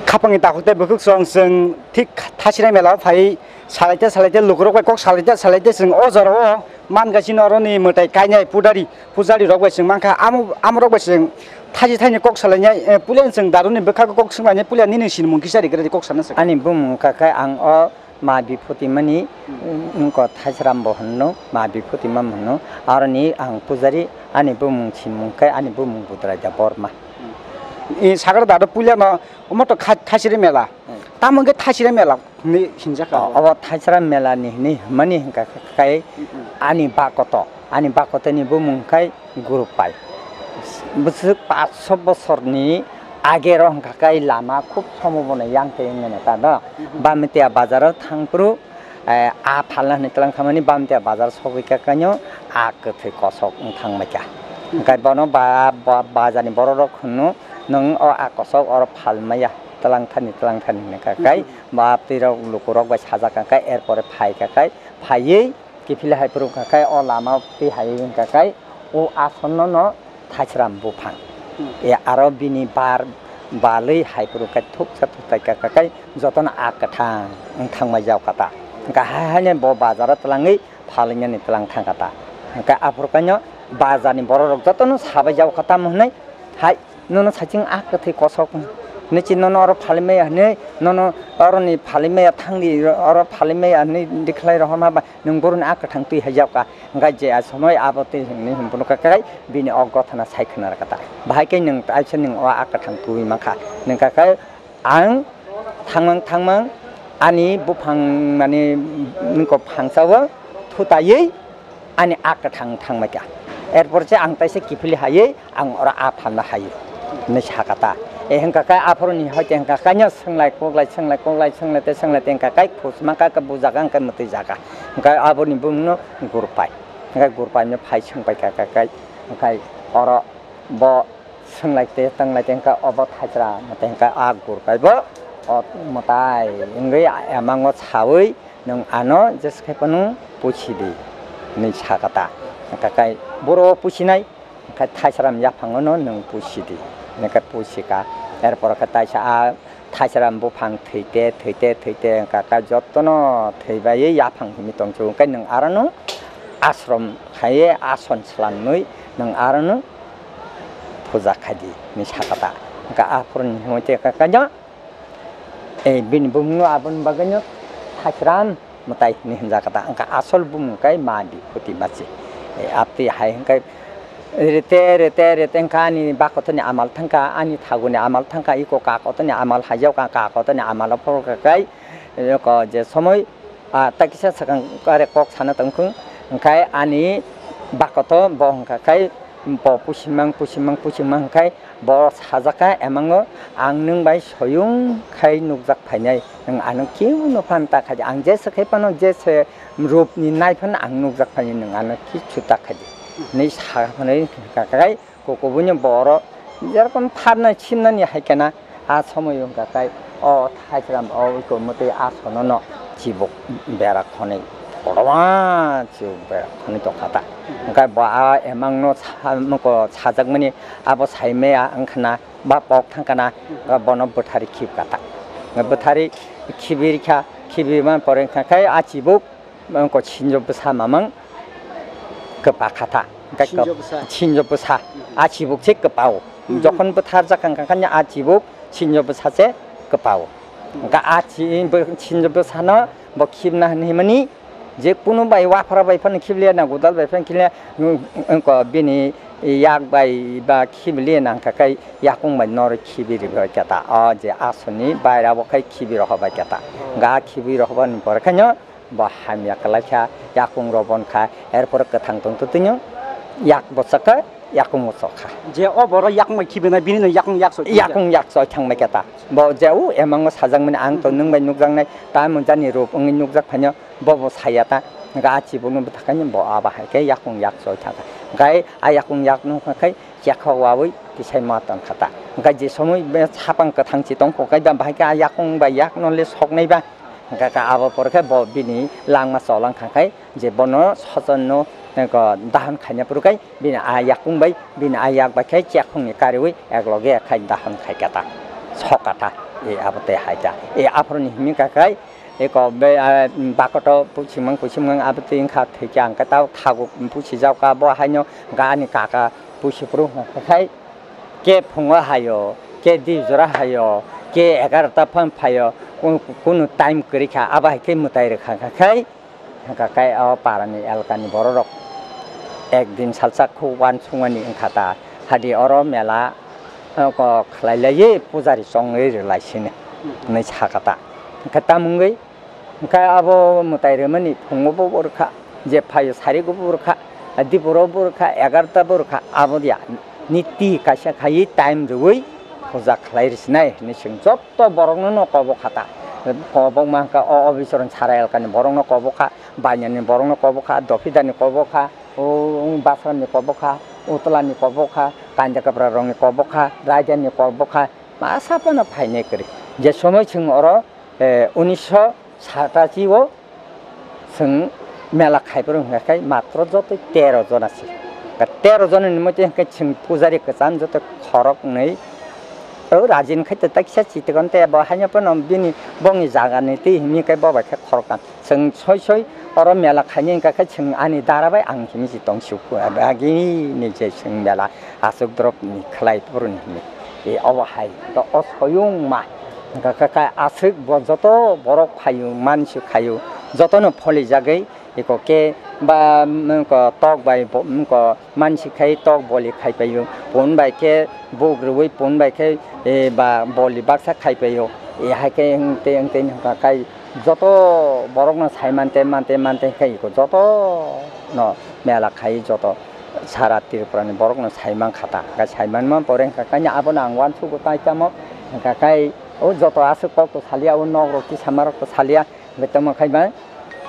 Khapangni takhuk tei bwkhuk song chwng thik Thasira mela o phai salaite salaite lukurok bai kok salaite salaite chwng o jora o man gaisino oroni mwtai kainai pudari pujari rok bai chwng mankha amo amorok bai chwng thachi thaini kok salainai, eh, puila chwng daruni bwkhago kok swnglainai puila nini sinimung kisa ri kok sana se. Ani bumung kha khe ang o Ma Biphutimani, mm, wngkha Thaichram bo hwnno, Ma Biphutima hwnno. Aroni ang pujari, ani bumung simung khe, ani bumung Budrai Debbarma. Mm. I sakar dado puila no, omo to kha-, Thasiri mela. Mm. Tamo hwnkhe Thasiri mela hinwi hinjak kha. O, obo Thaichram mela ni hinwi hwnmani hwnkha khe, mm, mm, ani bakoto, ani bakotoni bumung khai Guru pai. Bwswk paanch sho bosorni Age ro hwnkha khe lama khub somo bono yang tei wngmano ta do. Mhm. Bamtiya bazar o thang phuru, eh, a phalna hwnwi tlang khamani Bamtiya bazar sogwi kha kaino a kwthwi kosok wng thang bai kha. Mhm. Hwnkhe bono ba, ba, bazar ni borok rok hwno, "Nwng o a kosok oro phalmaya, tlang thani, tlang thani," hwnwi kha kai. Mhm. Ba twi rok luku rok bai sajak kha kai, er pore phai kha kai, phaiwi kiphilwi hai phuru kha kai, o lama twi hai wng kha kai, o asonno no Thaichram buphang. Hmm. E aro bini bar balwi hai phuru kai thuksa thuktai kha kai, jotono a kwthang wng thangmai jao kha ta. Hwnkha hai haino bo bazaro twlangwi phalwinani twlang thang kha ta. Hwnkha aphuru kaino bazarni borok rok jotono sabai jao kha tamo hwnwi hai. Nono saichung a kwthwi kosok nini nono oro phalwi maya hwnwi, nono oroni phalwi maya thangdi, oro phalwi maya hwnwi dikhlai rohorma ba, nwng boroni a kwthang twi hai jao kha. Hwnkhe je a somoi abo twi hwnwi hwnwi bono kha khe bini o gothana sai khna rwkha ta. Bahai khe nwng taisa nwng o a kwthang twi mankha. Nwng kha khe ang thangmang thangmang ani buphang mani nungko phangsa o thutaiwi ani a kwthang thangmai kha. Erpor se ang taisa kiphilwi haiwi ang oro a phalna hai hwnwi sa kha ta. E hwnkha khe aphuru ni hoi te hwnkha khe no swnglai koklai swnglai koklai swnglai te swnglai te hwnkha khe khusma kha khe bujaga hwnkhe mwtwi jaga. Hwnkha aboni bumung no Gurpai. Hwnkha Gurpai no phai swngpai kha khe hwnkha oro bo swnglai te tanglai te hwnkha obo Thaichra mwtai hwnkha a Gurpai bo o mwtai wngwi emango sawi nwng ano jesa khai phano pusi di hwnwi sa kha ta. Hwnkha khe boro pusinai. Hwnkhe Thaichram yaphango no nwng pusi di, hwnkhe pusi kha. Erpor khe taisa a Thaichram buphang thwite, thwite, thwite, hwnkha khe jotono thwibai yaphang himwi tongsu. Hwnkhe nwng aro no ashram khai ason swlamwi nwng aro no puja khai di, hwnwi sa kha ta. Hwnkhe aphuru ni hwnwi tei kha kanya. Eh, bini bumung no aboni bagwi no Thaichram mwtai hinwi hwnjak kha ta. Wngkha asol bumung khe Madi Khuti Machi. Eh, abtwi hai hwnkhe rite, rite, rite wngkha ani bakothoni amal thangkha, ani thaguni amal thangkha, iko kakotoni amal haijak kha, kakotoni amal o phorkha khe, eh, ko je somoi, ah, ta kisa swkang kare kok sana tongkhu, hwnkhe ani bakoto bo hwnkha khe bo pusimang, pusimang, pusimang hwnkhe bo sajak kha emango, "Ang nwng bai soyung khai nukjak phainai, nwng ano kebo no phan ta khaidi, ang jesa khai phano jesa rupni nai phano ang nukjak phainai, nwng ano kichu ta khaidi," hinwi sa phano hwnkha khe kukubuino bo oro jerokom pharnai simnani hai khe na, a somoi wngkha khe o Thaichram o iko mwtwi a sono no chibuk bera khonwi kotorma chibuk bera khonwi tongkha ta. Hwnkhe bo a emang no sa-, moko sajakmani abo saimaya wngkha na. Ba pok thang kana, bono bwthari khib kha ta. Bwthari khibi rikha, khibi man pore wngkha khe a chibuk, ko sinjo bwsa mamang kwpa kha ta. Hwnkhe Sinjo bwsa. Sinjo bwsa. Mhm. A chibuk se kwpa o. Mhm. Jokhon bwthar jak wngkha khe a chibuk sinjo bwsa se kwpa o. Mhm. Hwnkhe a chi-, bo sinjo bwsa no bo khibna hinwi mani, je kunu bai waphra bai phano khibliya na, godal bai phano khibliya, mm, mm, ko bini yak bai ba khibliya na, hwnkha khe yakung bai norwi khibi rwbai kha ta. O je asoni baira bo khai khibi rohor bai kha ta. Ga khibi rohor ni pore khaino bo hamya kwlai kha, yakung rok bon kha, er pore kwthang tong twino yak bo chakha, yakung bo chokha. Je o borok yakung bai khibinai, bini no yakung yak soi. Yakung yak soi thang bai kha ta. Bo je u emango sajakmani ang to nwng bai nukjaknai, tamo jani rup wngwi nukjak phaino, bo bo saya ta. Ga chibukno bwthakai bo aba hai khe yakung yak soi thang kha. Gai a yakung yak nukha khai chekha wawi tisai ma tong kha ta. Gai je somoi be sapang kwthang chi tong kho kai ba bahai khe a yakung bai yak no le soknai ba. Hwnkha khe abo por khe bo bini langma cholang kha khai je bono sochonno, eh, ko dahan khaina phuru khai bini a yakung bai bini a yak bai khai chekkhongni kariwi ekloge khai dahan khai kha ta, sok kha ta, e abo tei hai ta. E aphuru ni himwi kha khai eko be, ah, bakoto pusimang pusimang abo twi wngkha thwi khe ang khe ta thago pusijak kha bo haino ga ani kaka pusi phuru hwnkha khai ke phungo haio, ke di jora haio, ke egarota phan phaio, ku-, kunu time kwrwi kha, abo hai khe mwtai rwkha kha khai, hwnkha khe o parani elakani borok rok ek din salsa khu uansukmani wngkha ta, hadi oro mela, o, ko khlai laiwi pujari chongwi rwlai sini, hwnwi sakha ta. Hwnkhe tamo wngwi Hwnkhe abo mwtai rwmani phungo bo rwkha, je phaio sari go bo rwkha, diporo bo rwkha, egarota bo rwkha, abo ya niti kaisa khaiwi time rwui puja khlai rwsinai hinwi chwng jotto borokno no kobok kha ta. Kobok ma kha o officer sara elkani borokno kobok kha, bainani borokno kobok kha, dophidarni kobok kha, o basarni kobok kha, utlani kobok kha, kanja kapra rokni kobok kha, raidani kobok kha, masa phano phainai kwrwi. Je somoi chwng oro, eh, unisho satachi o chwng mela khaiphuru hwnkha khe matro joto tero jona se. Tero jona ni mote hwnkhe chwng pujari kwcham joto khorok nwi. O rajin khai to taksa chitikon te bo haino phano bini bongni jaga ni twi himi khe bo bai khe khoroktham. Chwng soi soi oro mela khaini hwnkha khe chwng ani dara bai ang himi si tong sukhu. Agi ni je chwng mela aswk drop ni khlai phuru ni himi. E obo hai to o soyung ma. Hwnkha khe aswk bo joto borok phaio, mansi khaio, jotono pholijagwi eko khe ba, mm, ko tok bai bo, mm, ko mansi khai tok boli khai paio, pun bai khe buk rwui pun bai khe, e, ba boli baksa khai paio. E hai khe wng tei wng tei hwnkha khai joto borokno sai mante mante mante khai eko joto no mela khai joto. Sara Tripura ni borok no sai man kha ta, hwnkhe sai man ma pore hwnkha khe abono ang uansukgo tai tamo, hwnkha khe o joto aswk kok to salia, o nok rok kisa ma rok to salia, hwnkhe tamo khai ba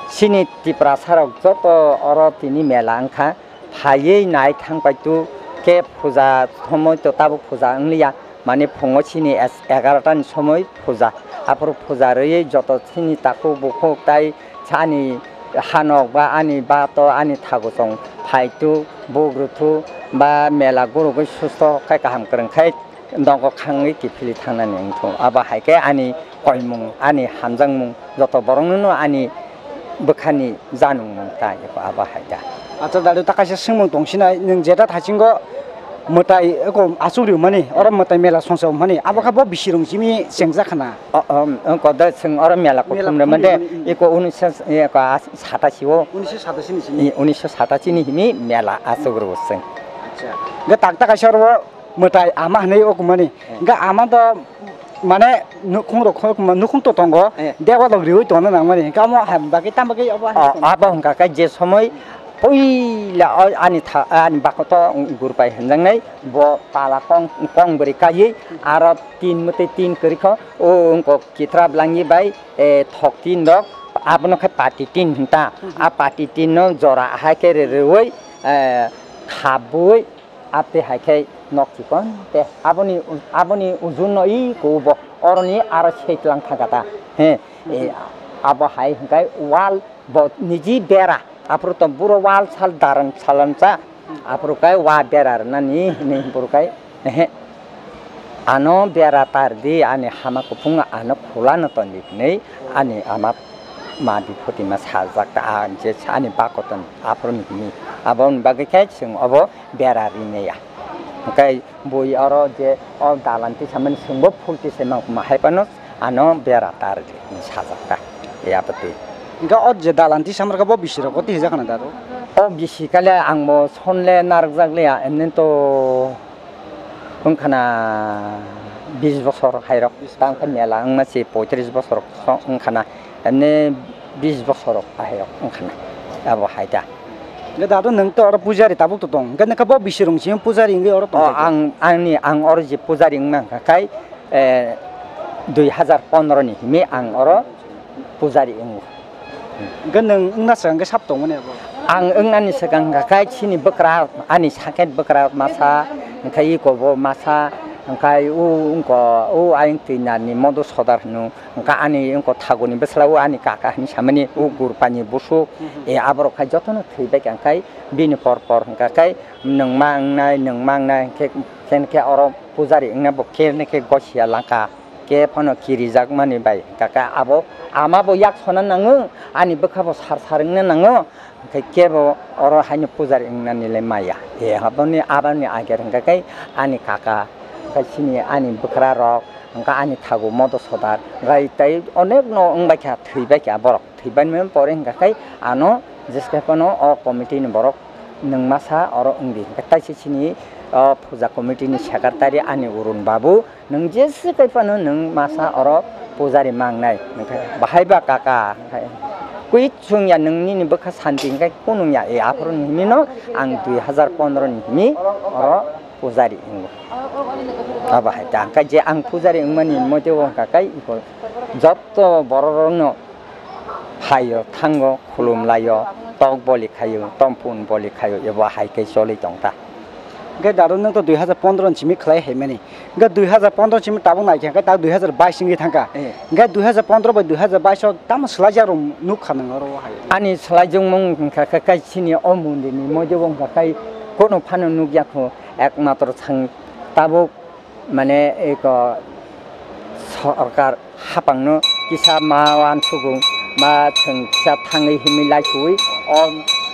chini Tiprasa rok joto oro tini mela wngkha, phaiwi nai thang pai tu khe puja somoi to tabuk puja wngliya. Mani phungo chini es-, egarota ni somoi puja. Aphuru puja rwui joto chini takhuk bukhuk tai ani hanok ba ani bato ani thaguchong phaitu bugruthu ba mela gurugwi susto khai kaham kwrwng khai nogo khangwi kiphilwi thangnani wngthung. Abo hai khe ani koimung, ani hamjakmung joto borokno no ani bwkhani janung mung ta eko abo hai da. Acha dadu ta kaisa swngmung tong sinai, nwng jeta thaisingo mwtai eko aswk ri mani, oro mwtai mela songsa mani, abo kha bo bisi rung simi chengjak khana. O, o, o, ko da chwng oro mela kuthum ri mande, kuthum ri mani, mm. Eko unisho, eko as-, satashi o. Unisho satashi ni simi. I, unisho satashi ni himi mela aswk ru chwng. Acha. Ga tak ta kaisa oro mwtai ama hinwi o kumani. Eh. Hingke ama to mane nukhung rok khoi, nukhung to tongo, eh, dewal rok riui tongna nang mani. Hingke omo hai bagwi tam bagwi obo hai. O, abo hingka khe je somoi puila o ani tha-, ani bakoto gurpai hinjaknai bo pala kong, kong bwrwi kaiwi aro tin mwtwi tin kwrwi kho o wngkok kithra bwlangni bai, eh, thok tin rok abono khe pati tin hinta. Mhm. A pati tin no jora hai khe re-, reui, eh, khabui Ate hai khe nok chikon te aboni, aboni ujun no i kubo oroni aro sei tlang thangkha ta. He, e, abo hai hingkai wal bo niji bera. Aphuru to buro wal sal darang salansa. Aphuru kai wa bera rwnani hinwi aphuru kai, ehe. Ano bera tar di, ani hama kuphung ano khula no ton di hinwi ani ama ma biphoti ma sajak ta, a je ani bakoton aphuru ni hinwi. Aboni bagwi khe chwng obo bera rinaiya. Hwnkhe bui oro je o dalan tisamani chwngbo phul tisai mangkuma hai phano ano bera tar di hinwi sajak ta. E abotwi. Hwnkhe o je dalan tisamrok bo bisi rok bo tihijak khna daro? O bisi kale ang bo son le narwkjak liya, emni to wngkhana bis bosor hai rok. Bis bosor. Tang khe mela wngma se poitris bosor wngkhana, emni bis bosor hai rok wngkhana. Abo hai ta. Hwnkhe dado nwng to oro pujari tabuk to tong. Hwnkhe nokha bo bisi rung simi pujari wngwi oro tong. O, ang, angni, ang oro je pujari wngma hwnkha khai, eh, dui hazar pondro ni himi ang oro pujari wngo. Hwnkhe nwng wngna swkang khe sab tongmani abo? Ang wngnani swkang hwnkha khai chini bwkra, ani sakhet bwkra masa, hwnkhe iko bo masa, hwnkhe u wngko, u ayang twi nani modo sodar hwno, hwnkhe ani wngko thaguni bwsla u ani kaka hinwi samani u gurpani busuk, e aborok khai jotono thwi bai kha hwnkhe bini por por hwnkha khai nwngma wngnai, nwngma wngnai hwnkhe, hwnkhe oro pujari wngna bo khe hwnkhe gosia langkha. Khe phano kirijakmani bai, kaka abo ama bo yak sona nango, ani bwkha bo sar sar wngna nango, hwnkhe kebo oro haino pujari wngnani le maya. E aboni, aboni ager hwnkha khe ani kaka, hwnkhe chini ani bwkra rok, hwnkhe ani thagu modo sodar, hwnkhe tei onek no wngbai kha, thwi bai kha borok. Thwibani pore hwnkha khe ano jeske phano o committee ni borok nwng masa oro wngdi. Hwnkhe taisa chini o puja committee ni secretary ani Urun Babu, nwng jeske phano nwng masa oro pujari mangnai. Hwnkhe bahai ba kaka, hwnkhe kui chwngya nwng nini bwkha santi hwnkhe kunungya, e aphuru ni himino ang dui hazar pondro ni himi oro Pujari wngo. Abo hai ta hwnkhe je ang pujari wngmani moite o hwnkha khe iko jotto bororokno phaio, thango, khulum laio, tok boli khaio, tompun boli khaio, ebo hai khe choli tong ta. Hwnkhe dadu nwng to dui hazar pondro ni simi khlai hai mani. Hwnkhe dui hazar pondro ni simi tabuk nai khe hwnkhe ta dui hazar bais wngwi thangkha. Eh. Hwnkhe dui hazar pondro bai dui hazar bais o tamo swlaijak rok nukha nwng oro o hai? Ani swlaijwkmung hwnkha khe, khe chini o mondir ni moide o hwnkha khe kono phano nukya kho, ekmatro thang tabuk mane eko sorkar hapangno kisa ma uansukung ba chwng kisa thangwi himwi laisuwi o,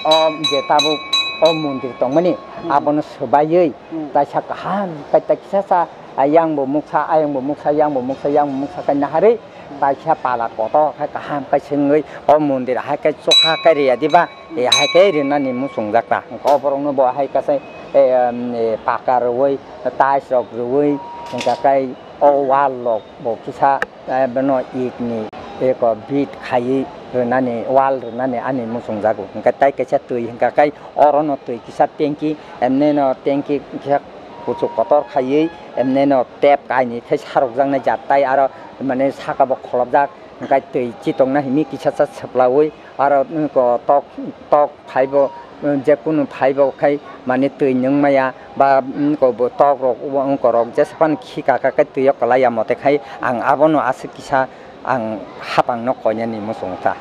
o je tabuk o mondir tongmani abono swbaiwi taisa kaham kaita kisa sa ayangbo muksa, ayangbo muksa, yangbo muksa, yangbo muksa khe naharwi taisa pala kotor khe kaham khe swngwi o mondir hai khe chokha khe riya diba? E hai khe rinani muchungjak ta. Hwnkhe o borokno bo hai khe se, e, em, e, paka rwui, tiles rok rwui, hwnkhe khe o wall rok bo kisa, e, bono it ni eko bit khaiwi rwnani, wall rwnani ani muchungjago. Hwnkhe tai kaisa twi hwnkha khe orono twi kisa tanki, emneno tanki kisa kuchuk kotor khaiwi, emneno tap kainwi khe sarokjaknai jat tai aro mane saka bo kholopjak, hwnkhe twi chitokna himi kisa sa swplaui aro, mm, ko tok, tok phaibo, mm, jekunu phaibo khai mane twi nwng maya ba, mm, ko bo tok rok, wng ko rok jesa phano khika kha khe twi o kwlai ya mote khai ang abono aswk kisa ang hapang no koinani muchung ta.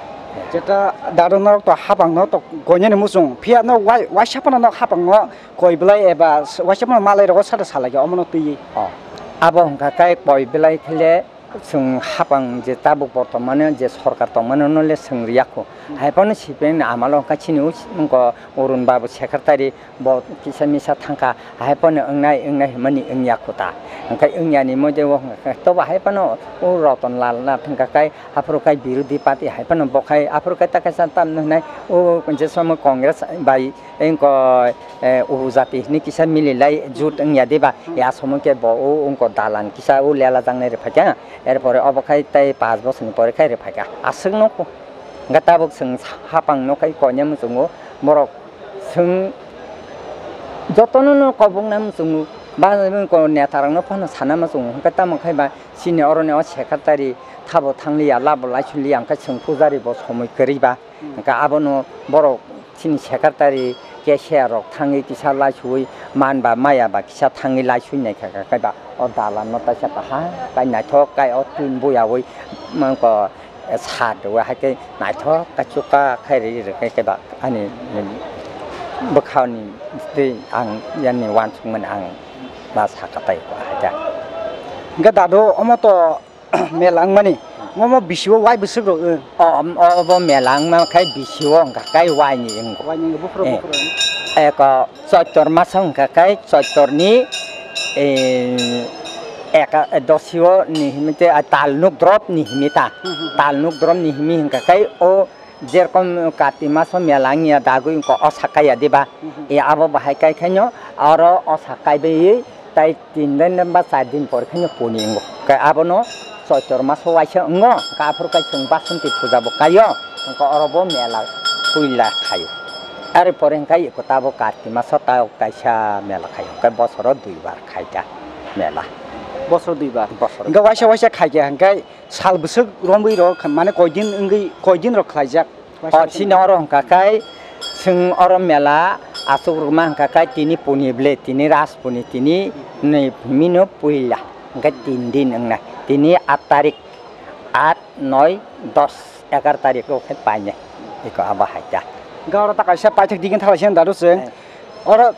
Jeta dadu norok to hapang no to koinani muchung, phiya no wai-, waisa phano no hapang no koi belai eba s-, waisa phano malai rogo sada salai khe omono twiwi. Oh. Abo hwnkha khe koi belai khe le chwng hapang je tabuk bortomano je sorkar tongmano no le chwng riya kho. Hmm. Hai phano C P M ni amalo hwnkha chini wngko Arun Babu secretary bo kisa misa thangkha, hai phano wngnai, wngnai hwnmani wngya kho ta. Hwnkhe wngya ni moide o hwnkha khe tobo hai phano o Ratan Lal Nath hwnkha khe aphuru khe birodhi party hai phano bo khai aphuru khe ta kaisa tamno hwnai o je somo Congress bai wngko, eh, upojati hwnwi kisa mililai jut wngya diba? Hmm. Ya somo khe bo o wngko dalan kisa o lela jangnai rwphaikha. Erpore obo khai tei panch bochorni pore khai rwphaikha. Aswkno hwnkhe tabuk chwng hapang no khai koinai muchungo borok. Chwng jotono no koboknai muchungo, ba ko netarokno phano sana muchungo, hwnkhe tamo khe ba chini oroni o secretary thabo thangliya, labo laichunliya, hwnkhe chwng pujari bo somoi kwrwi ba, hwnkhe abono borok chini secretary cashier rok thangwi kisa laisuwi man ba maya ba kisa thangwi laisui naikha khe ba o dalan no taisa kaham kai naithok kai o tin buyawi mangko. Sat rwui hai khe naithok khe chukha khe ri rwkhe khe ba ani bwkhani tei ang yani uansukmani ang ba sakha tai hai khe. Hwnkhe dadu omo to mela wngmani, omo bisio wai bwswk rok wng? O, o, obo mela wngma khe bisio wngkha khe waini wngkha. Waini wngkha buphuru Eh. buphuru wng. Eko Choitor maso hwnkha khe Choitorni, eh, eka-, dosio ni himi tei, ah, tal nuk drop ni himi ta. Hmm, hmm, hmm. Tal nuk drop ni himi hwnkha khe o jerokom Kati maso mela wngya dagwi wngkha o sakaya diba? Hmm, hmm. E abo bahai kai khaino oro o sakai bai tai tin din ba char din por khaino puni wngo. Khe abono Choitor maso waisa wngo, hwnkhe aphuru khe chwng Basanti puja bo kaio, hwnkhe oro bo mela puila khaio. Are pore hwnkhe eko tabo Karti maso tao kaisa mela khaio, hwnkhe bosoro duibar khaita mela. Bosoro duibar? Bosoro. Hwnkhe waisa waisa khaikhe hwnkhe sal bwswk romwi rok mane koidin wngwi koidin rok khlaijak? O, chini oro hwnkha khe, chwng oro mela aswk rwma hwnkha khe, tini puni ble, tini ras puni, tini nwi himino puila, hwnkhe tin din wngnai. Tini aat tarik, aat, noi, dos, egar tarik o khe painai. Eko abo hai ta. Hwnkhe oro ta kaisa paithak digini thalai se dadu chwng. Eh. Oro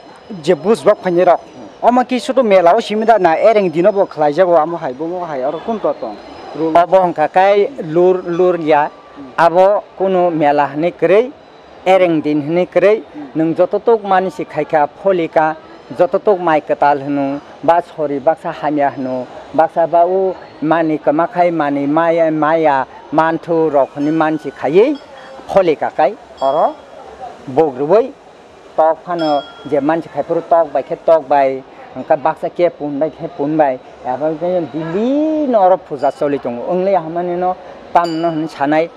je buj bok phainai rok. Hmm. Omo khe sudu mela o simi da na ereng dino bo khlai jago amo hai bo mo hai oro kun to tong? Rule. Obo hwnkha khe lur, lur ya. Abo kunu mela hwnwi kwrwi, ereng din hwnwi kwrwi, nwng jototok manwi se khaikha, pholikha, jototok mai kwtal hwno, ba sori baksa hamya hwno, baksa ba o manwi kwma khai manwi maya, maya manthu rok hwnwi manwi se khaiwi pholikha khai oro buk rwui. Tok phano je mansi khai phuru tok bai khe tok bai, hwnkhe baksa khe pun bai khe pun bai, abo khe daily no oro puja choli tongo. Wngli hamani no tamno hwnwi sanai,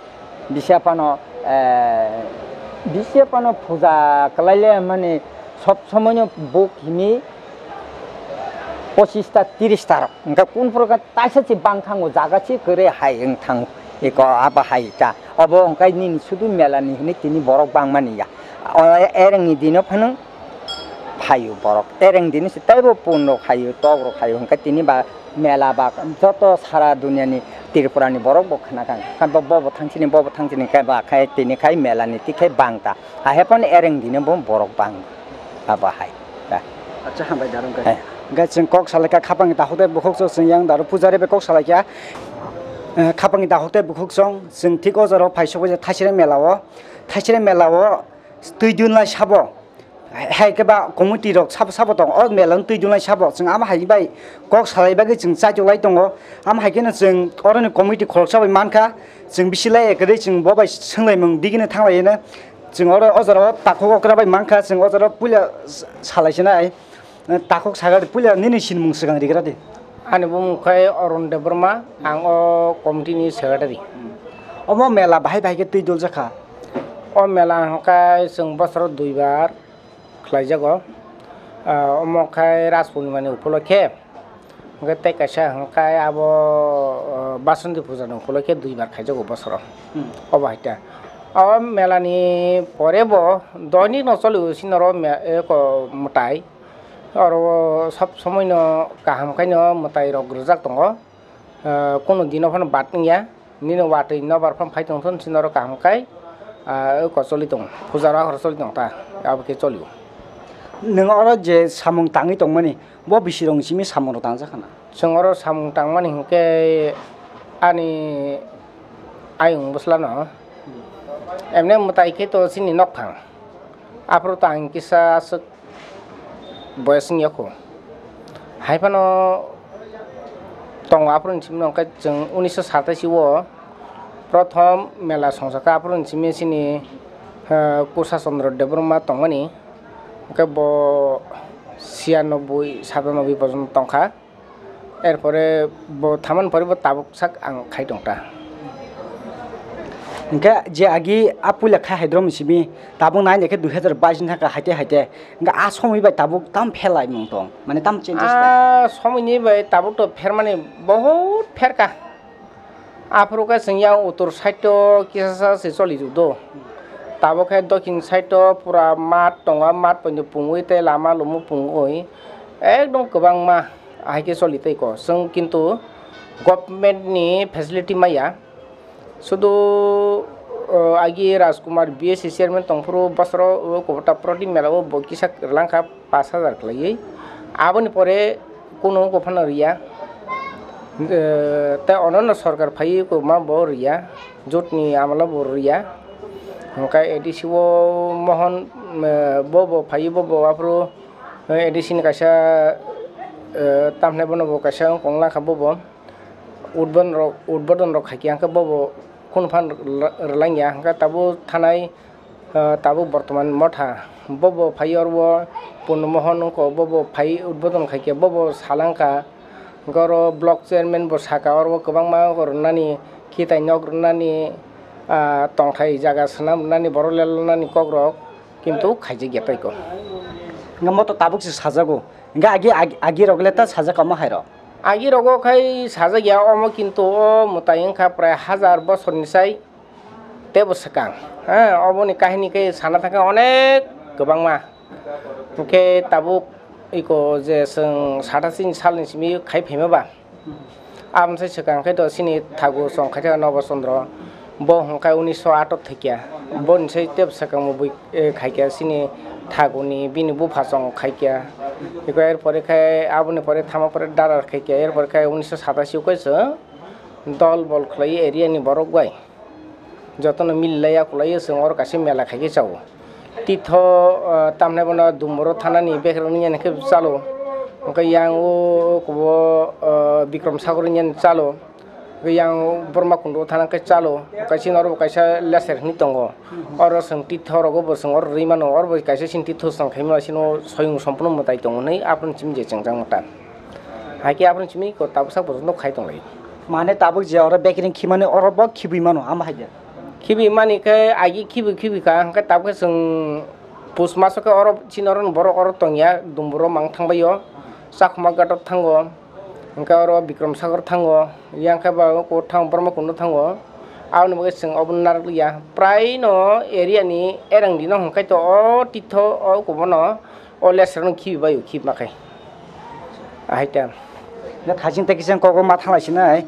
bisi phano, eh, bisi phano puja kwlai le mani sob somoi no buk himi Pochista, tirista rok. Hwnkhe kunphuru khe taisa se bangkhango, jaga se kwrwi hai wng thang iko abo hai ta. Obo hwnkhe nini sudu mela ni hwnwi tini borok bangmani ya. O ereng ni dino phano phaio borok. Ereng dino se teibo pun rok haio, tok rok haio. Hwnkhe tini ba mela ba joto sara dunia ni Tripura ni borok bo khna kha. Kha bo, bo bo thang sini, bo bo thang sini khe ba khai tini khai mela ni tikhe bang ta. Hai phano ereng dino bo borok bang abo hai. Da. Acha, hambai da, rwngkha. Hai. Hwnkhe chwng kok salaikha khapangni takhuk tei bukhuk chwng, chwng yang daro pujari bai kok salaikha. Eh, khapangni takhuk tei bukhuk chwng, chwng thik o jora o phaisok bai thaisre mela o, thaisre mela o twi dun lai sabo. Hai khe ba committee rok sabo sabo tong o mela no twi dun lai sabo. Chwng amo hai bai kok salai bagwi chwng chaitok lai tongo. Amo hai kheno chwng oroni committee khoroksa bai mankha. Chwng bisi lai kwrwi chwng bo bai swnglaimung digini thanglaino. Chwng oro o jora o takhuk okra bai mankha, chwng o jora o puila salai sinai. Takhuk sagar puila nini sinimung swkang rigra di. Ani bumung khe Arun Debbarma, ang o committee ni secretary. Omo mela bahai bahai khe twi dol jakha. O mela hwnkhe chwng bosoro duibar khlaijago. Ah, omo khe Ras Purnima ni upolokhe. Hwnkhe tei kaisa hwnkhe abo, o, Basanti puja ni upolokhe duibar khaijago bosoro. Hmm. Obo hai ta. O mela ni pore bo doinik no choli o sini oro me-, eko mwtai. Oro o sob somoi no kaham khai no mwtai rok rwjak tongo. O, kunu dino phano bad wngya. Nini watwi nobar phano phai tongthun sini oro kaham khai, ah, eko choli tongo. Puja rok choli tong ta. Abo khe choli o. Nwng oro je samung tangwi tongmani, bo bisi rok ni simi samung rok tangjak khana. Chwng oro samung tangmani hinkhe ani ayung bwsla no emne mwtai khe to chini nokphang. Aphuru to ang kisa aswk boyas wngya kho. Hai phano tongo aphuru ni simi no hwnkhe chwng unisho satais o prothom mela songsa kha aphuru ni simi chini, eh, Kusa Chandra Debbarma tongmani. Hwnkhe bo siyanoboi satanoboi porjonto tongkha. Erpore bo thamani pore bo tabuk sak ang khai tongta. Hwnkhe je agi a puila khai hai drom simi tabuk nai naikhe dui hazar bais ni thangkha haite haite. Hwnkhe a somoi bai tabuk tam phelai mung tong, mane tam changes tong. A somoini bai tabuk to phermani bahut pherka. Aphuru khe chwng yang uttor side o kisa sa se choli rwdo. Tabuk khe dokhin side o pura mat tongo, mat poino pungwi tei lama lumo pungwi ekdom kwbangma ahai khe choli tei ko. Chwng kintu government ni facility maya. Sudu, o, agi Rajkumar B S C chairman tongphuru bosoro o Kubota Proti mela o bo kisa rwlangkha. Pash hajar khlaiwi. Aboni pore kunu wngkha phano rwya. Eh, tei ononno sorkar phaiwi kwbangma bo rwya. Jotni amalo bo rwya. Hwnkhe A D C o Mohon, eh, bo bo phaiwi bo bo aphuru, eh, A D C ni kaisa, eh, tamhinai bono bo kaisa wngkha bobo. Udbodon rok, udbodon rok khaikhe hwnkhe bobo kunu phan rwla-, rwlangya. Hwnkhe tabuk thanai, ah, tabuk bortoman motha. Bobo phai oro Purno Mohon wngkha, bobo phai udbodon khaikhe, bobo salangkha. Hwnkhe oro block chairman bo saka, oro kwbangma rwnani, khitai nok rwnani, ah, tongthai jaga swnam rwnani, borok lelnani kokrok, kintu khaijakya tei ko. Hwnkhe moto tabuk se sajago. Hwnkhe agi, agi, agi rok le ta sajak omo hai rok. Agi rogo khai sajak ya omo, kintu o mwtai wngkha prai hajar bosorni sai teibo swkang. Ha, oboni kahini khe sana thangkhe onek kwbangma. Hwnkhe tabuk iko je chwng sata chini salni simi khai phaima ba. Aboni sai swkang khe to chini thagu chong khai thangkha Nobo Chandra. Bo hwnkhe unisho atok thaikya. Boni sai teibo swkang bo bui, eh, khaikya chini thaguni bini bupha chong khaikya. Eko er pore khe aboni pore thama pore dara khaikya, er pore khe unisho satashi o khe chwng dol bol khlai area ni borok bai jotono mili lai ya kwlai o chwng oro kaisa mela khaikhe chao. Titho, ah, tamhinai bono Dumburo thanani bekrok nini khe chalo. Hwnkhe yang o kubo, ah, Bikram Sagar nini chalo. Yang Borma Kundo thana khe chalo, kaisa norok kaisa laser hinwi tongo. Oro chwng titho rogo bo chwng oro rwi mano, oro bo kaisa chini titho chwng khaimano chini soyung sompono mwtai tongo hinwi aphuru chini je chengjak mwtai. Hai khe aphuru chini ko tabuk sak bo khai tonglai. Mane tabuk je oro bekring khimani oro bo khibwi mano, amo hai de. Khibwi mani khe agi khibwi khibwi kha, hwnkhe tabuk khe chwng pus maso khe oro chini oro borok oro tongya, Dumburo mang thangbai o. Chakhuma Ghato thango, hwnkhe oro Bikram Sagar thango, yang khe ba oko thango, Borma Kundo thango. Aboni bagwi chwng obo narwkliya. Prai no area ni erang di no hwnkhe to o titho o kubono o lesrang khibi bai khibi ma khai. Ahai ta. Na thajin ta kisa kok ma thanglai sinai.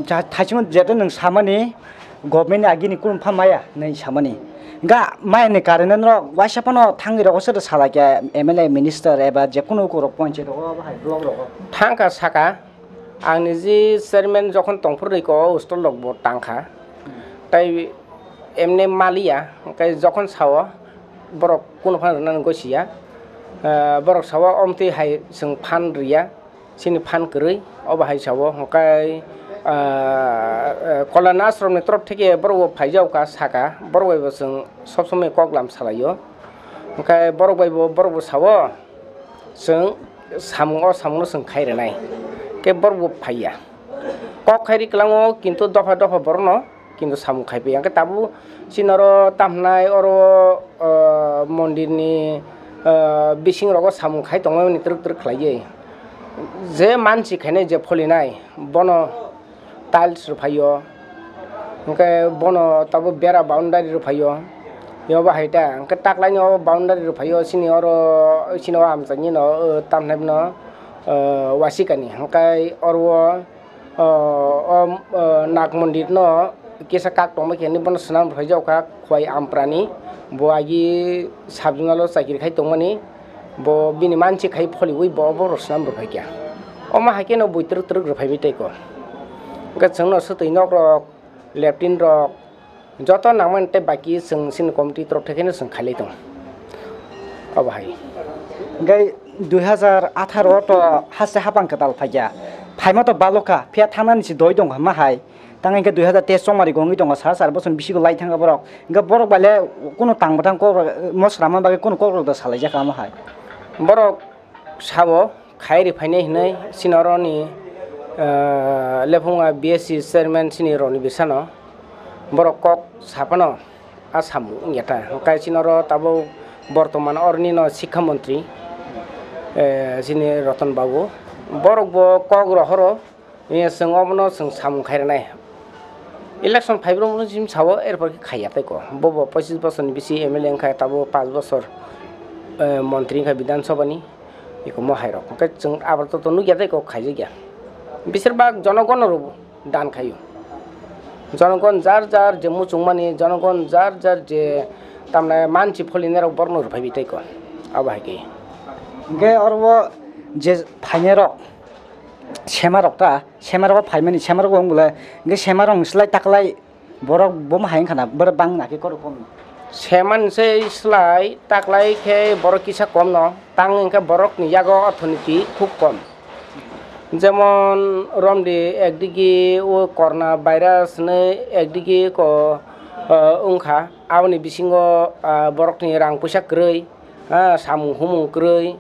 Tha-, thajin jeto nwng samani government ni agini kunu pha maya nai samani. Ga maya ni karena no waisa phano thangwi rogo se salai khe M L A minister eba je kunu kuro panchayat rogo bahai block rogo. Thangka saka, ang niji chairman jokhon tongphuru riko o stol rok bo tangkha. Tai emne maliya, hwnkhe jokhon sao borok kunu phan rwnani gosiya. Ah, borok sao omtwi hai chwng phan riya. Chini phan kwrwi, obo hai sao, hwnkhe, ah, ah, Kalyan Ashram ni torop theke borok bo phaijak kha, saka, borok bai bo chwng sob somoi kok lam salaio. Hwnkhe borok bai bo, borok bo sao, chwng samung, o samung no chwng khai rwnai, khe borok bo phaiya. Kok khai ri kwlango, kintu dopha dopha borok no kintu samung khai paiya. Hwnkhe tabuk chini oro tamo hwnai oro, ah, mondir ni, ah, bising rogo samung khai tongmani twrwk twrwk khlaiwi. Je mansi khainai je pholinai bono tiles rwphaio, hwnkhe bono tabuk bera boundary rwphaio. Yobo hai ta hwnkhe taklaini o boundary rwphaio chini oro chini o amchaini no, ah, tamo hwnai bono, ah, wasikani hwnkhe oro o, o, o, Nag mondir no kisa kak tongma khe hinwi bono swnam rwphai jak kha Khwai Amprani. Bo agi sub zonal o chakiri khai tongmani, bo bini mansi khai pholiwi bo obo rw swnam rwphai kha. Omo hai kheno bui twrwk twrwk rwphaiwi tei ko. Hwnkhe chwngno swtwi nok rok, latrine rok, joto nangmani tei baki chwng chini committee torok thekeno chwng khailai tongo. Obo hai. Hwnkhe dui hazar atharo o to haste hapang kwtal phaikha. Phaima to balokha, phiya thangnani se doi tongkha ma hai. Tang hwnkhe dui hazar teis chongmari gongwi tongo, sal sal bosong bisingo lai thangkha borok. Hwnkhe borok baile kunu tang bwthang kok rok, mosra ma bagwi kunu kok rok da salai jakha ma hai. Borok sabo khai ri phainai hinwi chini oroni, ah, Lephunga B S C chairman chini Roni Bisano borok kok saphano a samung wngya ta. Hwnkhe chini oro tabuk bortoman oroni no sikha montri, eh, chini Roton Babu. Borok bo kok rohoro. Iya, chwng obono chwng samung khai rwnai. Election phaibrwmani simi sao, erpor khe khaiya tei ko. Bobo pochis bosorni bisi M L A wngkha, tabuk paanch bosor, eh, montri wngkha Bidhan Sabhani, eko mohai rok. Hwnkhe chwng abar to nukya tei ko khaijakya. Besir bak jonogon rw dan khaio. Jonogon jar jar je muchungmani, jonogon jar jar je tamni mansi pholinai rok borokno rwphaibi tei ko. Abo hai khe. Hwnkhe oro je phainai rok, sema rok ta, sema rok phaimani, sema rok wng bole, hwnkhe sema rok slai taklai borok bomo hai wngkha na, borok bang na khe korok kom. Sema ni se slai taklai khe borok kisa kom no, tang hwnkhe borok ni yago orthonoiti khub kom. Jemon romdi ekdigi o corona virus hinwi ekdigi ko, ah, wngkha, aboni bisingo, ah, borokni rang puisa kwrwi, ah, samung humung kwrwi,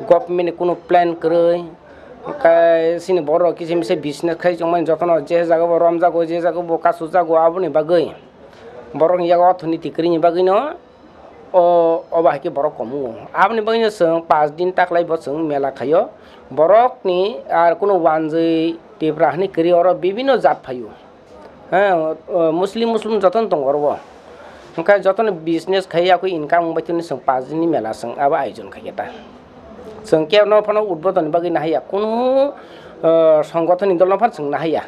government ni kunu plan kwrwi, hwnkhe chini borok kisa misa business khai tongmani jotono je jaga bo romjago, je jaga bo kasu jago, aboni bagwi borokni yago orthonoiti kwrwini bagwino o, obo hai khe borok kom wngo. Aboni bagwino chwng paanch din taklai bo chwng mela khaio. Borokni ar kunu wanjwi Tipra hinwi kwrwi oro bibinno jat phaio. He, o, Muslim, Muslim jotono tongo oro o. Hwnkhe jotono business khai yakwi income wngbai tini chwng paanch din ni mela chwng abo ayojon khai khe ta. Chwng kebo no phano udbodon ni bagwi nahaiya, kunu, o, songothon ni dol no phano chwng nahaiya.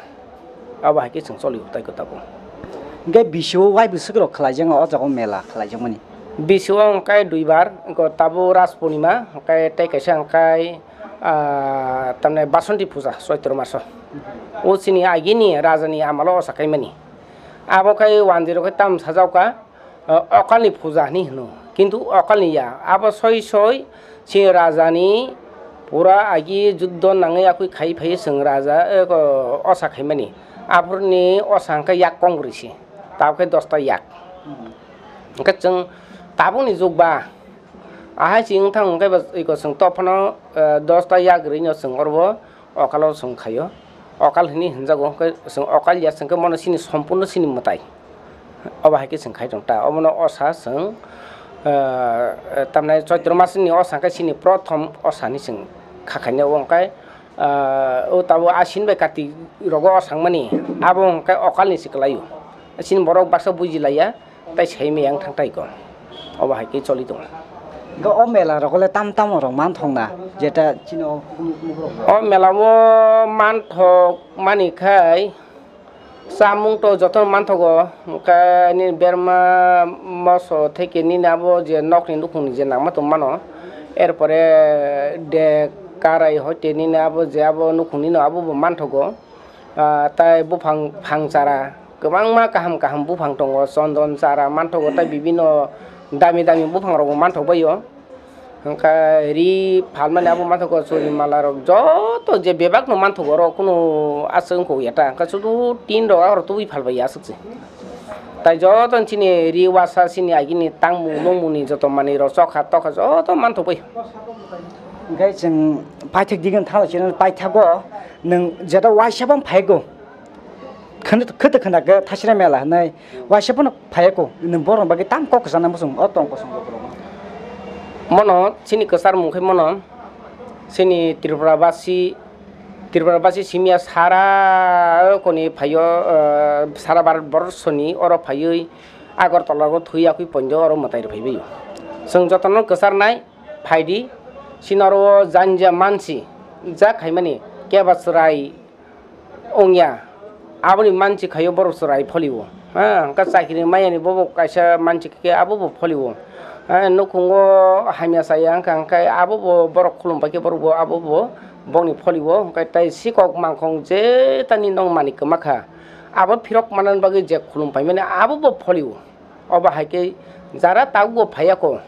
Abo hai khe chwng choli tai khe tabuk. Hwnkhe bisio wai bwswk rok khlai jak o jaga o mela khlai jak mani. Bisio hwnkhe duibar, tabuk Ras Purnima, hwnkhe tei kaisa hwnkhe, ah, tamni Basanti Puja, Choitro maso. O chini agini raja ni amalo osa khaimani. Abo khai wanjwi rok khe tam sajak kha, ah, okalni puja hinwi hwno. Kintu okalni ya, abo soi soi chini raja ni pura agi juddo nangwi yakwi khai phai chwng raja, eh, ko, osa khaimani. Aphuruni osa hwnkhe yak kong brwi se, tabuk khe dosta yak. Hwnkhe chwng tabukni jug ba, ahai se wngthang hwnkhe ba iko chwng tophono, eh, dosta yak rwino chwng oro bo okalo chwng khaio. Okal hinwi hinjago, hwnkhe chwng okal ya chwngkhe mono chini sompurno chini mwtai. Obo hai khe chwng khai tong ta. Obono osa chwng, eh, tamni Choitro masni osa khe chini prothom osa hinwi chwng Khakhaina o hwnkhe, ah, o tabuk Asin bai Kartik rogo o sangmani, abo hwnkhe okalni se kwlaio. Chini borok baksa bujilaiya, tai sai maya wng thang taiko. Obo hai khe choli tongo. Hwnkhe o mela rogo le tam tamo rok manthokna, jeta chini o hukmuk hukmuk rok. O mela o manthok mani khai, Chamung to jotono manthogo, hwnkhe nini berma moso theke nini abo je nokni nukhungni je nangma tongmano, er pore dek karai hoite nini abo je abo nukhungni no abo bo manthogo, ah, tai buphang phang chara kwbangma kaham kaham buphang tongo, chondon chara manthogo, tai bibino dami dami buphang rokbo manthok baio. Hwnkhe ri phalmani abo manthogo churi mala rok joto je bebak no manthogo oro kunu aswk wngkha ya ta, hwnkhe sudu tin rok aro tubui phalbai aswk se. Tai joto chini ri wasa chini agini tangmung nungmung ni joto manwi rok chokha tokha joto manthok bai. Hwnkhe chwng paithak digini thangla chini paithago nwng jeta waisa bo phaigo. Khwtwk khwtwk khwna khe thasira mela hinwi waisa phano phaiya kho, nwng borok bagwi tam kok kwchana muchung o tong kosong borok. Mono chini kwchar mung khe mono chini Tripura basi, Tripura basi simiya sara koni phaio, eh, sara Bharat borsoni oro phaiwi Agartala o thwi yakwi ponjo oro mwtai rw phaibaio. Chwng jotono kwcharnai phaidi, chini oro janja mansi jak khaimani keba chwrai wngya, aboni mansi khaio borok chwrai pholio. Ha, hwnkhe chakri mayani bobo kaisa mansi khe abo bo pholio. Ha, nukhungo hamya chaya wngkha, hwnkhe abo bo borok khulum pai khe borok bo abo bo bongni pholio. Hwnkhe tai sikok mangkhong je tani nong mani kwma kha, abo phirok manani bagwi je khulum paimani abo bo pholio. Obo hai khe jara tabukbo phaiya kho.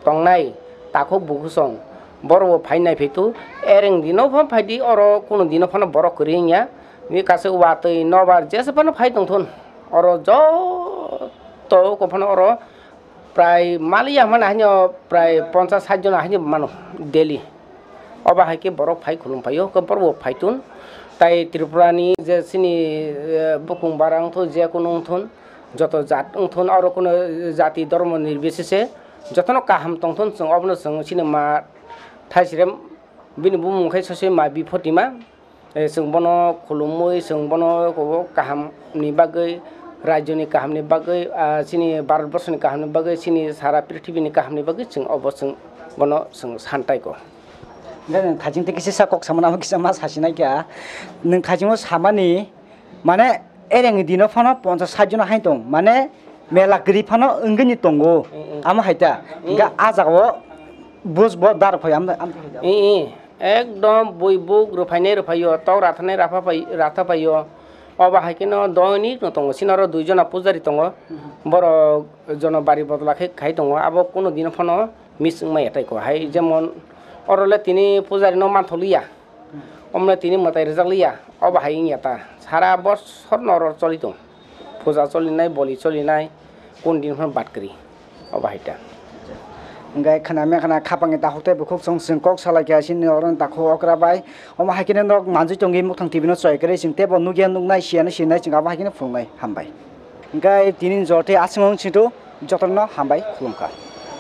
Tongnai takhuk bukhusong borokbo phai naiphitu, ereng dino phano phaidi, oro kunu dino phano borok kwrwi wngya. Ni kaisa watwi nobar jesa phano phai tongthun, oro joto oko phano oro prai maliya hwnmani haino prai ponchas sait jona haino mano daily. Obo hai khe borok phai khulum phaio, hwnkhe borokbo phaitun. Tai Tripurani je chini, eh, bukung bara wngthun, je kunu wngthun, joto jat wngthun, oro kunu jati dhormo nirbisese jotono kaham tongthun, chwng obono chwng chini ma thaisirem bini bumung khe sose ma Biphotima. Eh, chwng bono khulumwi, chwng bono kaham ni bagwi, rajyoni kaham ni bagwi, ah, chini Bharat borsoni kaham ni bagwi, chini sara prithibini kaham ni bagwi chwng obo chwng bono chwng san tai kho. Hwnkhe nwng thajing tei kisa sa kok samani abo kisa ma sasinai kha. Nwng thaijingo samani, mane, ereng dino phano ponchas sait jona hai tong, mane, mela kwrwi phano wngwi ni tongo. Mm, mm. Amo hai ta. Mm. Hwnkhe ah jagao buj bo dar phai am, am. Mm, mm. Ekdom bui buk rwphainai rwphaio, tok rathanai rapha pai, ratha paio. Obo hai kheno doinik no tongo. Chini oro dui jona pujari tongo. Mhm. Borok jono bari bodol khe khai tongo. Abo kunu dino phano miss wngmaya tai kho. Hai jemon oro le tini pujari no manthok liya. Omno tini mwtai rijak liya, obo hai wngya ta. Sara bosor no oro choli tong. Puja cholinai, boli cholinai, kun din phano bad kwrwi. Obo hai ta. Hwnkhe khna mya khna khapang ni takhuk tei bukhuk chwng chwng kok salai kha, chini oro ni takhuk okra bai. Omo hai kheno nok manjui tongwi Muthang T V no choi kwrwi chwng teibo nukya nuknai, siyano sinai chwng abo hai kheno phunuknai. Hambai. Hwnkhe tini jor tei aswk wng singto jotono hambai khulumkha.